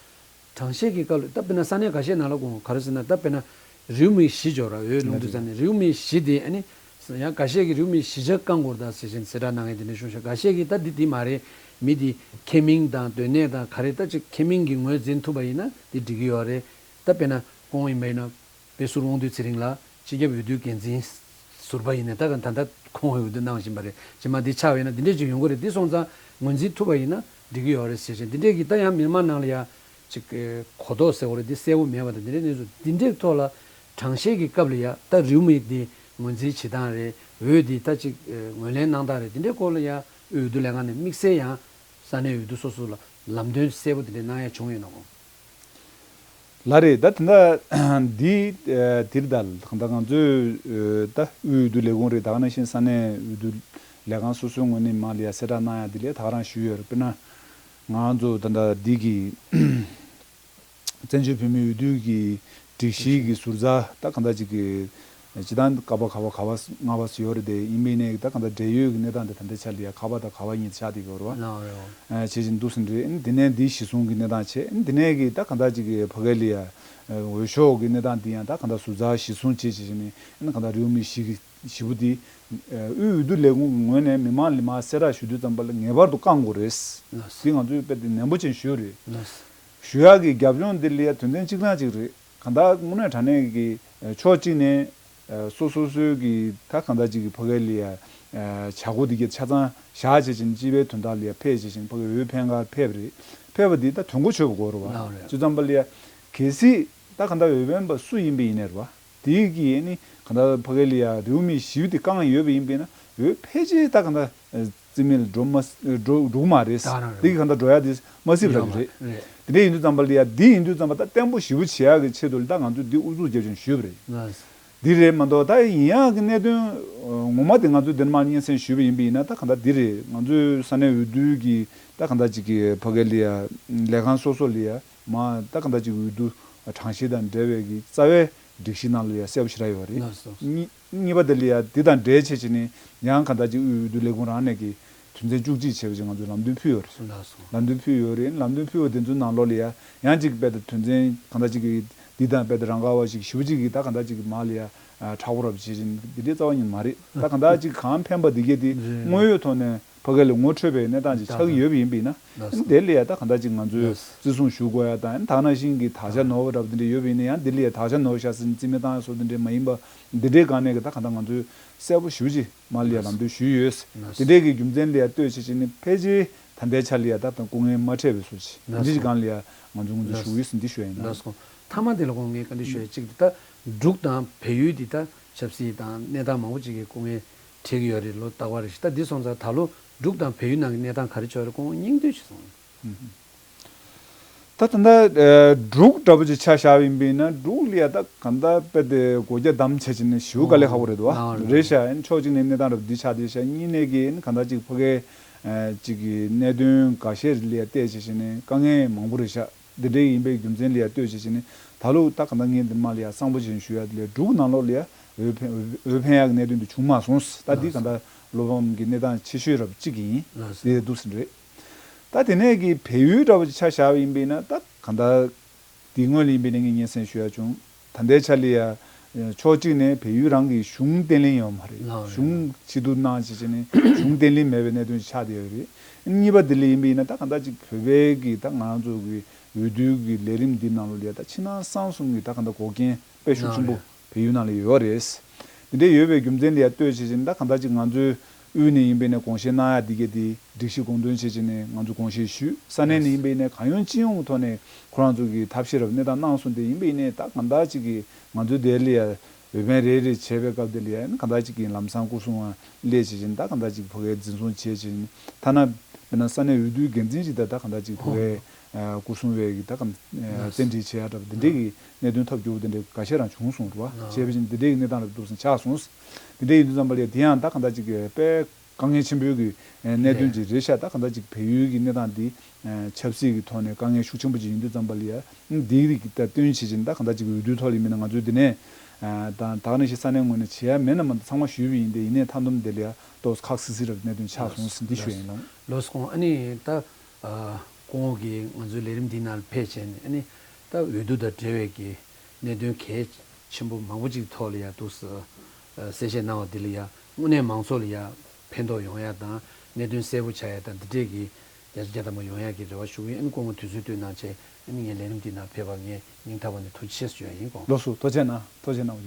གྲངས་བཤེར་གྱི་སྐབས་ལ་ད་དཔེར་ན་ས་གནས་འགའ་ཤས་ནང་ལ་གོང་ག་རེ་ཟེར་ན། ད་དཔེར་ན་རེའུ་མིག་བཞི་འབྱོར་ར། འོས་ལུང་དུ་བཙལ་ནས་རེའུ་མིག་བཞི་དེ་ཨ་ནི་ཡང་འགའ་ཤས་ཀྱིས་རེའུ་མིག་བཞི་ཆ་བཀང་དགོས་རེད་ད་ཟེར་བཞིན་གསལ་བསྒྲགས་གནང་མཁན་དེ་འདྲ་བྱུང་ཤག་འགའ་ཤས་ཀྱིས་ད་འདི་འདི་མ་རེད། མི་འདི་ཁེ་མིང་དང་སྡོད་གནས་དང་ག་རེ་ད་ཅིག་ཁེ་མིང་གི་ངོས་འཛིན་ཐུབ་པ་ཡིན་ན་འདི་འགྲིག་གི་ཡོད་རེད། ད་དཔེར་ན་ཁོང་ཡིན་པ་ཡིན་ན། བོད་ཟུར་དབང་འདུས་ཚེ་རིང་ལགས་སྤྱི་ཁྱབ་འོས་བསྡུའི་འགན་འཛིན་ཟུར་པ་ཡིན་ནས་ད་ད་ལྟ་ཁོང་འོས་བསྡུ་གནང་བཞིན་པ་རེད། རྗེས་མ་འདི་ཆགས་པ་ཡིན་ན་འདི་འདྲས་ཅིག་ཡོང་གི་རེད། འདི་སོང་ཙང་ངོས་འཛིན་ཐུབ་པ་ཡིན་ན་འགྲིག་གི་ཡོད་རེད་ཟེར་བཞིན་འདི་འདྲས་ཀྱི་ད་ཡང་མི་མང་ནང་ལ་ཡ་ཅིག་གོ་རྟོགས་ཟེར་བ་རེད། འདི་གསལ་པོ་མེད་པ་དང་འདི་འདྲས་གནས་ཚུལ་འདི་འདྲས་ཐོག་ལ་གྲངས་བཤེར་གྱི་སྐབས་ལ་ཡ་ད་རེའུ་མིག་འདི་ངོས་འཛིན་བྱེད་སྟངས་རེད། འོས་འདི་ད་ཅིག་ངོས་ལེན་གནང་སྟངས་རེད། འདི་འདྲས་སྐོར་ལ་ཡ་དབུས་འོས་བསྡུ་ལས་ཁང་ནས་དམིགས་བསལ་ཡང་ས་གནས་འོས་བསྡུ་སོ་སོ་ལ་ལམ་སྟོན་གསལ་པོ་འདི་འདྲས་གནང་ཡ་བྱུང་ཡོད་ན་གོ། ལགས་རེད། ད་དེ་འདྲ་འདི་ཨ་དེ་རེད་ད། ད་ང་ཚོའི་ཨ་ད་དབུས་འོས་བསྡུ་ལས་ཁུངས་རེད། ད་ག་ནང་བཞིན་ས་གནས་འོས་བསྡུ་ལས་ཁང་སོ་སོའི་ངོས་ནས་མར་ལ་ཡ་གསལ་བསྒྲགས་གནང་ཡ་དེ་ལས་ད་ག་རང་ཞུས་ཡོད་རེད། དཔེར་ན་ང་ཚོ་ད་ལྟ་འདི་གི་བཙན་བྱོལ་བོད་མིའི་འོས་བསྡུ་གི་སྒྲིག་གཞི་གི་ཟུར་འཛར་ད་ག་འདྲ་ཅིག་གི་སྤྱི་བཏང་ཀ་པ་ག་པ་ག་པ་ལྔ་པ་ཟེར་ཡོད་རེད་དེ། ཡིན་པའི་ནས་ད་ག་འདྲ་འབྲེལ་ཡོད་ཀྱི་གནས་སྟངས་དེ་ད་ལྟའི་ཆ་ལ་ཡ་ཁ་པ་དང་ག་པ་གཉིས་ཆགས་བསྡད་ཡོད་རེད་བ། ལགས་རེད། ཨ་བྱེད་བཞིན་འདུག་ཟིན་རེད། ཨ་ནི་དེ་ནས་འདི་གཞི་བཟུང་གི་གནས་སྟངས་བྱས། ཨ་ནི་དེ་ནས་ཀྱི་ད་ག་འདྲ་ཅིག་གི་ཕ་གི་ལ་ཡ་འོས་ཤོག་གི་གནས་སྟངས་འདི་ཡང་ད་ག་འདྲ་ཟུར་འཛར་གཞི་བཟུང་བྱས་བྱས་བྱས་ནས། ཨ་ནི་ག་འདྲ་རེའུ་མིག་བཞི་གི་བཞི་པོ་འདི་དབུས་འོས་བསྡུ་ལས་ཁུངས་ཀྱི་ངོས་ནས་མི་མང་ལ་མར་གསལ་བསྒྲགས་ཞུ་དུས་ཙམ་པ་ལ་ངེས་པར་དུ་བསྐང་དགོས་རེད། ལགས་སོ། འདི་ང་ཚོས་དཔེ་དེ་ནན་པོ་ཅན་ཞུས་རེད། ལགས་སོ། ཞུ་ཡག་གི་རྒྱབ་ལྗོངས་འདི་ལ་ཡ་དོན་ཚན་གཅིག་རང་གཅིག་རེད། གང་ལྟར་དངོས་གནས་དྲང་གནས་ཀྱི་ཕྱོགས་གཅིག་ནས་སོ་སོ་སོའི་གི་ད་གང་ལྟར་ཅིག་གི་ཕ་གི་ལ་ཡ་བྱ་སྒོ་འདི་གའི་ཆ་ཚང་བཞག་བྱས་ཕྱིན་སྤྱི་པའི་དོན་དག་ལ་ཡ་ཕེབས་བྱས་ཕྱིན་ཕ་གི་འོས་འཕེན་གར་ཕེབས་རེད། ཕེབས་པ་འདི་ད་དོན་གོ་ཆོད་པ་དགོས་རེད་བ། ལགས་རེད། བྱས་ཙམ་པ་ལ་ཡ་གལ་སྲིད་ད་གང་ལྟར་འོས་འཕེན་པ་སུ་ཡིན་པ་ཡིན་ནའི་རེད་བ། དེའི་གི་ནི་གང་ལྟར་ཕ་གི་ལ་ཡ་རེའུ་མིག་བཞི་དེ་བསྐང་ཡོད་པ་ཡིན་པས་ན་འོས་ཕལ་ཆེར་ད་གང་ལྟར་རྩིས་མེད་ལ་འགྲོ་མ་འགྲོ་འགྲོ་གི་མ་རེད། ད་རང་རེད། དེ་གི་གང་ལྟར་འགྲོ་ཡ་དེ་མ་སྲིད་པ་རེད། ཡོད་མ་རེད། རེད། དེ་འདྲ་ཡིན་དུས་ཙམ་པ་ལ་ཡ་འདི་ཡིན་དུས་ཙམ་པ་ད་བརྟན་པོ་ཞེ་པོ་བྱེད་ཡག་གི་ཆེད་དུ་ལ་ད་ང་ཚོས་འདི་ཨུ་ཚུགས་རྒྱབ་ཅིང་ཞུས་པ་རེད། ལགས། འདི་རེད་མ་གཏོགས་ད་ཡིན་ཡག་གི་གནད་དོན་ངོ་མ་དེ་ང་ཚོས་འདིར་མར་སྙན་སེང་ཞུས་པ་ཡིན་པ་ཡིན་ན་ད་གང་ལྟར་འདི་རེད། ང་ཚོའི་ས་གནས་འོས་བསྡུ་གི་ད་གང་ལྟར་ཅིག་གི་ཕ་གི་ལ་ཡ་ལས་ཁང་སོ་སོ་ལ་ཡ་མ་ད་གང་ལྟར་ཅིག་འོས་བསྡུ་གྲངས་བཤེར་དང་འབྲེལ་བའི་གི་རྩ་བའི་སྒྲིག་གཞི་ནང་ལ་ཡ་གསལ་པོ་ཞེ་དྲག་ཡོད་རེད། ལགས་སོ། གཉིས་གཉིས་པ་དེ་ལ་ཡ་འདི་དང་འབྲེལ་བྱས་བྱས་ནས་ཡང་གང་ལྟར་ཅིག་དབུས་འོས་བསྡུ་ལས་ཁུངས་རང་ནས་ཀྱི་དོན་ཚན་བཅུ་གཅིག་བྱས་པ་ཅིག་ང་ཚོས་ལམ་སྟོན་ཕུལ་ཡོད་རེད། ལགས་སོ། ལམ་སྟོན་ཕུལ་ཡོད་རེད། ལམ་སྟོན་ཕུལ་བ་དེ་ཚོའི་ནང་ལོགས་ལ་ཡ་ཡང་ཅིག་དཔེ་ད་དོན་ཚན་གང་ལྟར་ཅིག་གི་འདི་དང་དཔེ་ད་རང་ག་བ་ཞིག་ཞེ་པོ་ཅིག་གི་ད་གང་ལྟར་ཅིག་གི་མ་ལ་ཡ་མཁྲེགས་པོ་རབ་བྱེད་ཅིང་འདི་འདྲའི་རྩ་བ་ཉིད་མ་རེད། ད་གང་ལྟར་ཅིག་གང་ཕན་པ་འདི་གས་དེ་དངོས་ཡོད་ཐོག་ནས་ཕ་གི་ལ་ངོ་འཕྲོད་པའི་གནས་སྟངས་ཅིག་ཆགས་ཀྱི་ཡོད་པ་ཡིན་པས་ན། ལགས་སོ། དེ་ལ་ཡ་ད་གང་ལྟར་ཅིག་ང་ཚོས་ལགས་སོ། བརྩི་སྲུང་ཞུ་དགོས་ཡ་དང་ད་ག་ནང་བཞིན་གྱི་དག་ཆ་ནོར་བ་རབ་འདི་འདྲ་ཡོད་པ་ཡིན་ན་ཡང་འདི་ལ་ཡ་དག་ཆ་ནོར་ཤག་ཟེར་ནས་རྩིས་མེད་བཏང་ཡ་སོགས་འདི་འདྲ་མ་ཡིན་པ་འདི་འདྲའི་སྒང་ནས་ཀྱི་ད་གང་ལྟར་ང་ཚོས་གསལ་པོ་ཞེ་པོ་ཅིག་མ་ལ་ཡ་ལམ་སྟོན་ཞུས་ཡོད། ལགས་སོ། འདི་འདྲའི་གི་རྒྱུ་མཚན་ལ་ཡ་ལྟོས་བྱས་བྱས་ནས་ཕལ་ཆེར་ད་ལྟའི་ཆ་ལ་ཡ་ད་དང་སྐུ་ངལ་མ་འཕྲད་པའི་བཟོ་ཅིག་ལགས་སོ། འདི་འདྲའི་སྒང་ལ་ཡ་ང་ཚོ་ང་ཚོ་ཞུ་ཡོད་ཟིན་འདི་ཞུ་ཡ་ཡིན་ན། ལགས་སོ། མཐའ་མ་དེ་ལ་ཁོང་ངས་བཀའ་འདྲི་ཞུ་ཡ་གཅིག་དེ་ད་འབྲུག་དང་བལ་ཡུལ་འདི་ད་ཆབ་སྲིད་དང་གནས་སྟངས་མང་པོ་ཅིག་གི་སྐུ་ངལ་འཕྲད་ཀྱི་ཡོད་རེད། ལོ་རྟག་པར་རེ་བཞིན་ད་འདི་སོང་ཙང་ད་ལོ་འབྲུག་དང་བལ་ཡུལ་ནང་གི་གནས་སྟངས་ག་རེ་བྱུང་རེད་ཁོང་སྙིང་བསྡུས་ཤིག་གསུངས། ད་ད་ལྟ་འབྲུག་འདྲ་པོ་ཅིག་ཆ་བཞག་པ་ཡིན་པས་ན་འབྲུག་ལ་ཡ་ད་ག་འདྲ་དཔེ་དེ་སྒོ་རྒྱ་བསྡམས་བྱས་ཅིག་ནས་ཞེ་པོ་དཀའ་ལས་ཁག་པོ་རེད་འདུག་བ། རེད་ཤག་ཕྱོགས་གཅིག་ནས་གནས་སྟངས་རབ་འདི་ཆགས་བསྡད་ཤག་གཉིས་ནས་ཀྱི་ག་འདྲ་ཅིག་ཕ་གའི་ཅིག་གི་གནད་དོན་འགའ་ཤས་ལ་ཡ་བལྟས་བྱས་ཅིག་ནས་དཀའ་ངལ་མང་པོ་རེད་ཤག་འདི་འདྲའི་ཡིན་པའི་རྒྱུ་མཚན་ལ་ཡ་ལྟོས་བྱས་བྱས་ནས་ད་ལོ་ད་ག་འདྲ་ངས་འདི་མ་ལ་ཡ་གསང་པོ་བྱས་ཞུ་ཡ་དེ་ལས་འབྲུག་ནང་ལོགས་ལ་ཡ་འོས་འཕེན་འོས་འཕེན་ཡག་གི་གནད་དོན་དེ་བྱུང་མ་སོང་། ད་འདི་ག་འདྲ་བློ་ཕམ་གྱི་གནས་སྟངས་ཆེ་ཤོས་རབ་གཅིག་ཡིན། ལགས་སོ། དེ་འདུག་ཟིན་རེད། ད་དེ་ནས་ཀྱི་བལ་ཡུལ་འདྲ་བོ་ཅིག་ཆ་བཞག་པ་ཡིན་པས་ན་ད་ག་འདྲ་འདི་སྔོན་ལ་ཡིན་པས་ན་ངས་སྙན་སེང་ཞུ་ཡ་བྱུང་། ད་ལྟའི་ཆ་ལ་ཡ་ཕྱོགས་གཅིག་ནས་བལ་ཡུལ་རང་གི་གཞུང་བརྟན་ལྷིང་ཡོད་མ་རེད། ལགས་རེད། གཞུང་ཕྱིར་བསྡུ་གནང་བྱས་བྱས་ནས་གཞུང་བརྟན་ལྷིང་མེད་པའི་གནད་དོན་ཅིག་ཆགས་བསྡད་ཡོད་རེད། གཉིས་པ་དེ་ལ་ཡིན་པ་ཡིན་ན་ད་གང་ལྟར་ཅིག་བོད་པའི་གི་ད་ང་རང་ཚོ་གི་འོས་བསྡུ་གི་ལས་རིམ་འདི་ནང་ལོགས་ལ་ཡ་ད་ཕྱི་ནང་གསང་གསུམ་གི་ད་གང་ལྟར་འགོག་རྐྱེན་དཔེ་ཤུགས་ཆེན་པོ་བལ་ཡུལ་ནང་ལ་ཡོད་རེད། འདི་འདྲའི་ཡོད་པའི་རྒྱུ་མཚན་ལ་ཡ་ལྟོས་བྱས་བྱས་ནས་ད་གང་ལྟར་ཅིག་ང་ཚོའི་དབུས་ནས་ཡིན་པས་ན་དགོངས་བཞེས་གནང་ཡ་འདི་གས་དེ་སྒྲིག་གཞི་དགོངས་དོན་བྱས་བྱས་ནས་ང་ཚོ་དགོངས་བཞེས་ཞུས། ས་གནས་ནས་ཡིན་པས་ན་གང་ཡོང་ཅི་ཡོང་གི་ཐོག་ནས་ཁོ་རང་ཚོ་གི་ཐབས་ཤེས་རབ་གནས་སྟངས་གནང་སོང་། དེ་ཡིན་པས་ནས་ད་གང་ལྟར་ཅིག་གི་ང་ཚོའི་དེ་ལ་ཡ་འོས་འཕེན་རེ་རེ་བྱས་པའི་སྐབས་དེ་ལ་ཡ་གང་ལྟར་ཅིག་གི་ལམ་སང་སྐུ་སྲུང་བ་སླེབས་བྱས་བྱས་ནས་ད་གང་ལྟར་ཅིག་ཕ་གིར་འཛིན་བཟུང་བྱས་བྱས་ནས་ཐ་ན་དཔེར་ན་ས་གནས་འོས་བསྡུའི་འགན་འཛིན་ཅིག་ད་ད་གང་ལྟར་ཅིག་ཕ་གིར་ཨ་སྐུ་སྲུང་བས་ཀྱི་ད་གམ་ཨ་ལགས། བཙན་ཁྲིད་བྱེད་ཡ་འདྲ་པོ་འདི་འདྲའི་གི་གནད་དོན་ཐབས་སྐྱོ་པོ་འདི་འདྲའི་འགའ་ཤས་རང་བྱུང་སོང་རེད་བ། ལགས། བྱས་པ་ཅིན་འདི་འདྲའི་གི་གནས་སྟངས་རབ་ཏུ་སོང་ཆགས་སོང་། འདི་འདྲའི་ཡིན་དུས་ཙམ་པ་ལ་དེ་ཡང་ད་གང་ལྟར་ཅིག་གི་དཔེ་དཀའ་ངལ་ཆེན་པོའི་གི་གནད་དོན་ཅིག་རེད་ཤག་ད་གང་ལྟར་ཅིག་བལ་ཡུལ་གི་གནས་སྟངས་འདི་ཆབ་སྲིད་ཀྱི་ཐོག་ནས་དཀའ་ངལ་ཤུགས་ཆེན་པོ་ཅིག་ཡིན་དུས་ཙམ་པ་ལ་ཡ་འདིའི་རིགས་ཀྱི་ད་སྟོན་བྱེད་ཅིང་ད་གང་ལྟར་ཅིག་འོས་བསྡུའི་ཐོག་ལ་ཡིན་མིན་ན་ང་ཚོས་འདི་ནས་ ཨ་དང་ད་ག་ནང་བཞིན་ས་གནས་ངོས་ནས་བྱེད་ཡ་མེད་ན་མ་གཏོགས་ཚང་མ་ཞུས་པ་ཡིན་ཏེ། ཡིན་ནའི་མཐའ་སྡོམ་དེ་ལ་ཡ་ཏོག་ཙམ་ཁག་སིག་སིག་རབ་གནད་དོན་ཆགས་སོང་ཟིན་འདི་ཞུ་ཡ་ཡིན་ལགས། ལགས་སོ། ཨ་ནི་ད་ཨ་སྐུ་ངོ་གིས་ང་ཚོའི་ལས་རིམ་འདི་ནང་ཕེབས་བྱས་ནས། ཨ་ནི་ད་འོས་བསྡུ་དང་འབྲེལ་བའི་གི་གནད་དོན་གལ་ཆེན་པོ་མང་པོ་ཅིག་ཐོག་ལ་ཡ་འདུག་སེ་གསལ་བཤད་གནང་བ་འདི་ལ་ཡ་དངོས་གནས་མང་ཚོགས་ལ་ཡ་ཕན་ཐོགས་ཡོང་ཡ་དང་། གནད་དོན་གསལ་པོ་ཆགས་ཡ་དང་། འདི་འདྲས་ཀྱི་ཡར་རྒྱས་དང་པོ་ཡོང་ཡག་གི་རེ་བ་ཞུ་གི་ཡིན། ཨ་ནི་སྐུ་ངོ་དུས་ཚོད་བཏོན་གནང་བྱས། ཨ་ནི་ངའི་ལས་རིམ་འདི་ནང་ཕེབས་པར་ངས་སྙིང་ཐག་པ་ནས་ཐུགས་རྗེ་ཆེ་ཞུ་ཡ་ཡིན། སྐུ་ངོ། ལགས་སོ། ཐུགས་རྗེ་གནང་། ཐུགས་རྗེ་གནང་།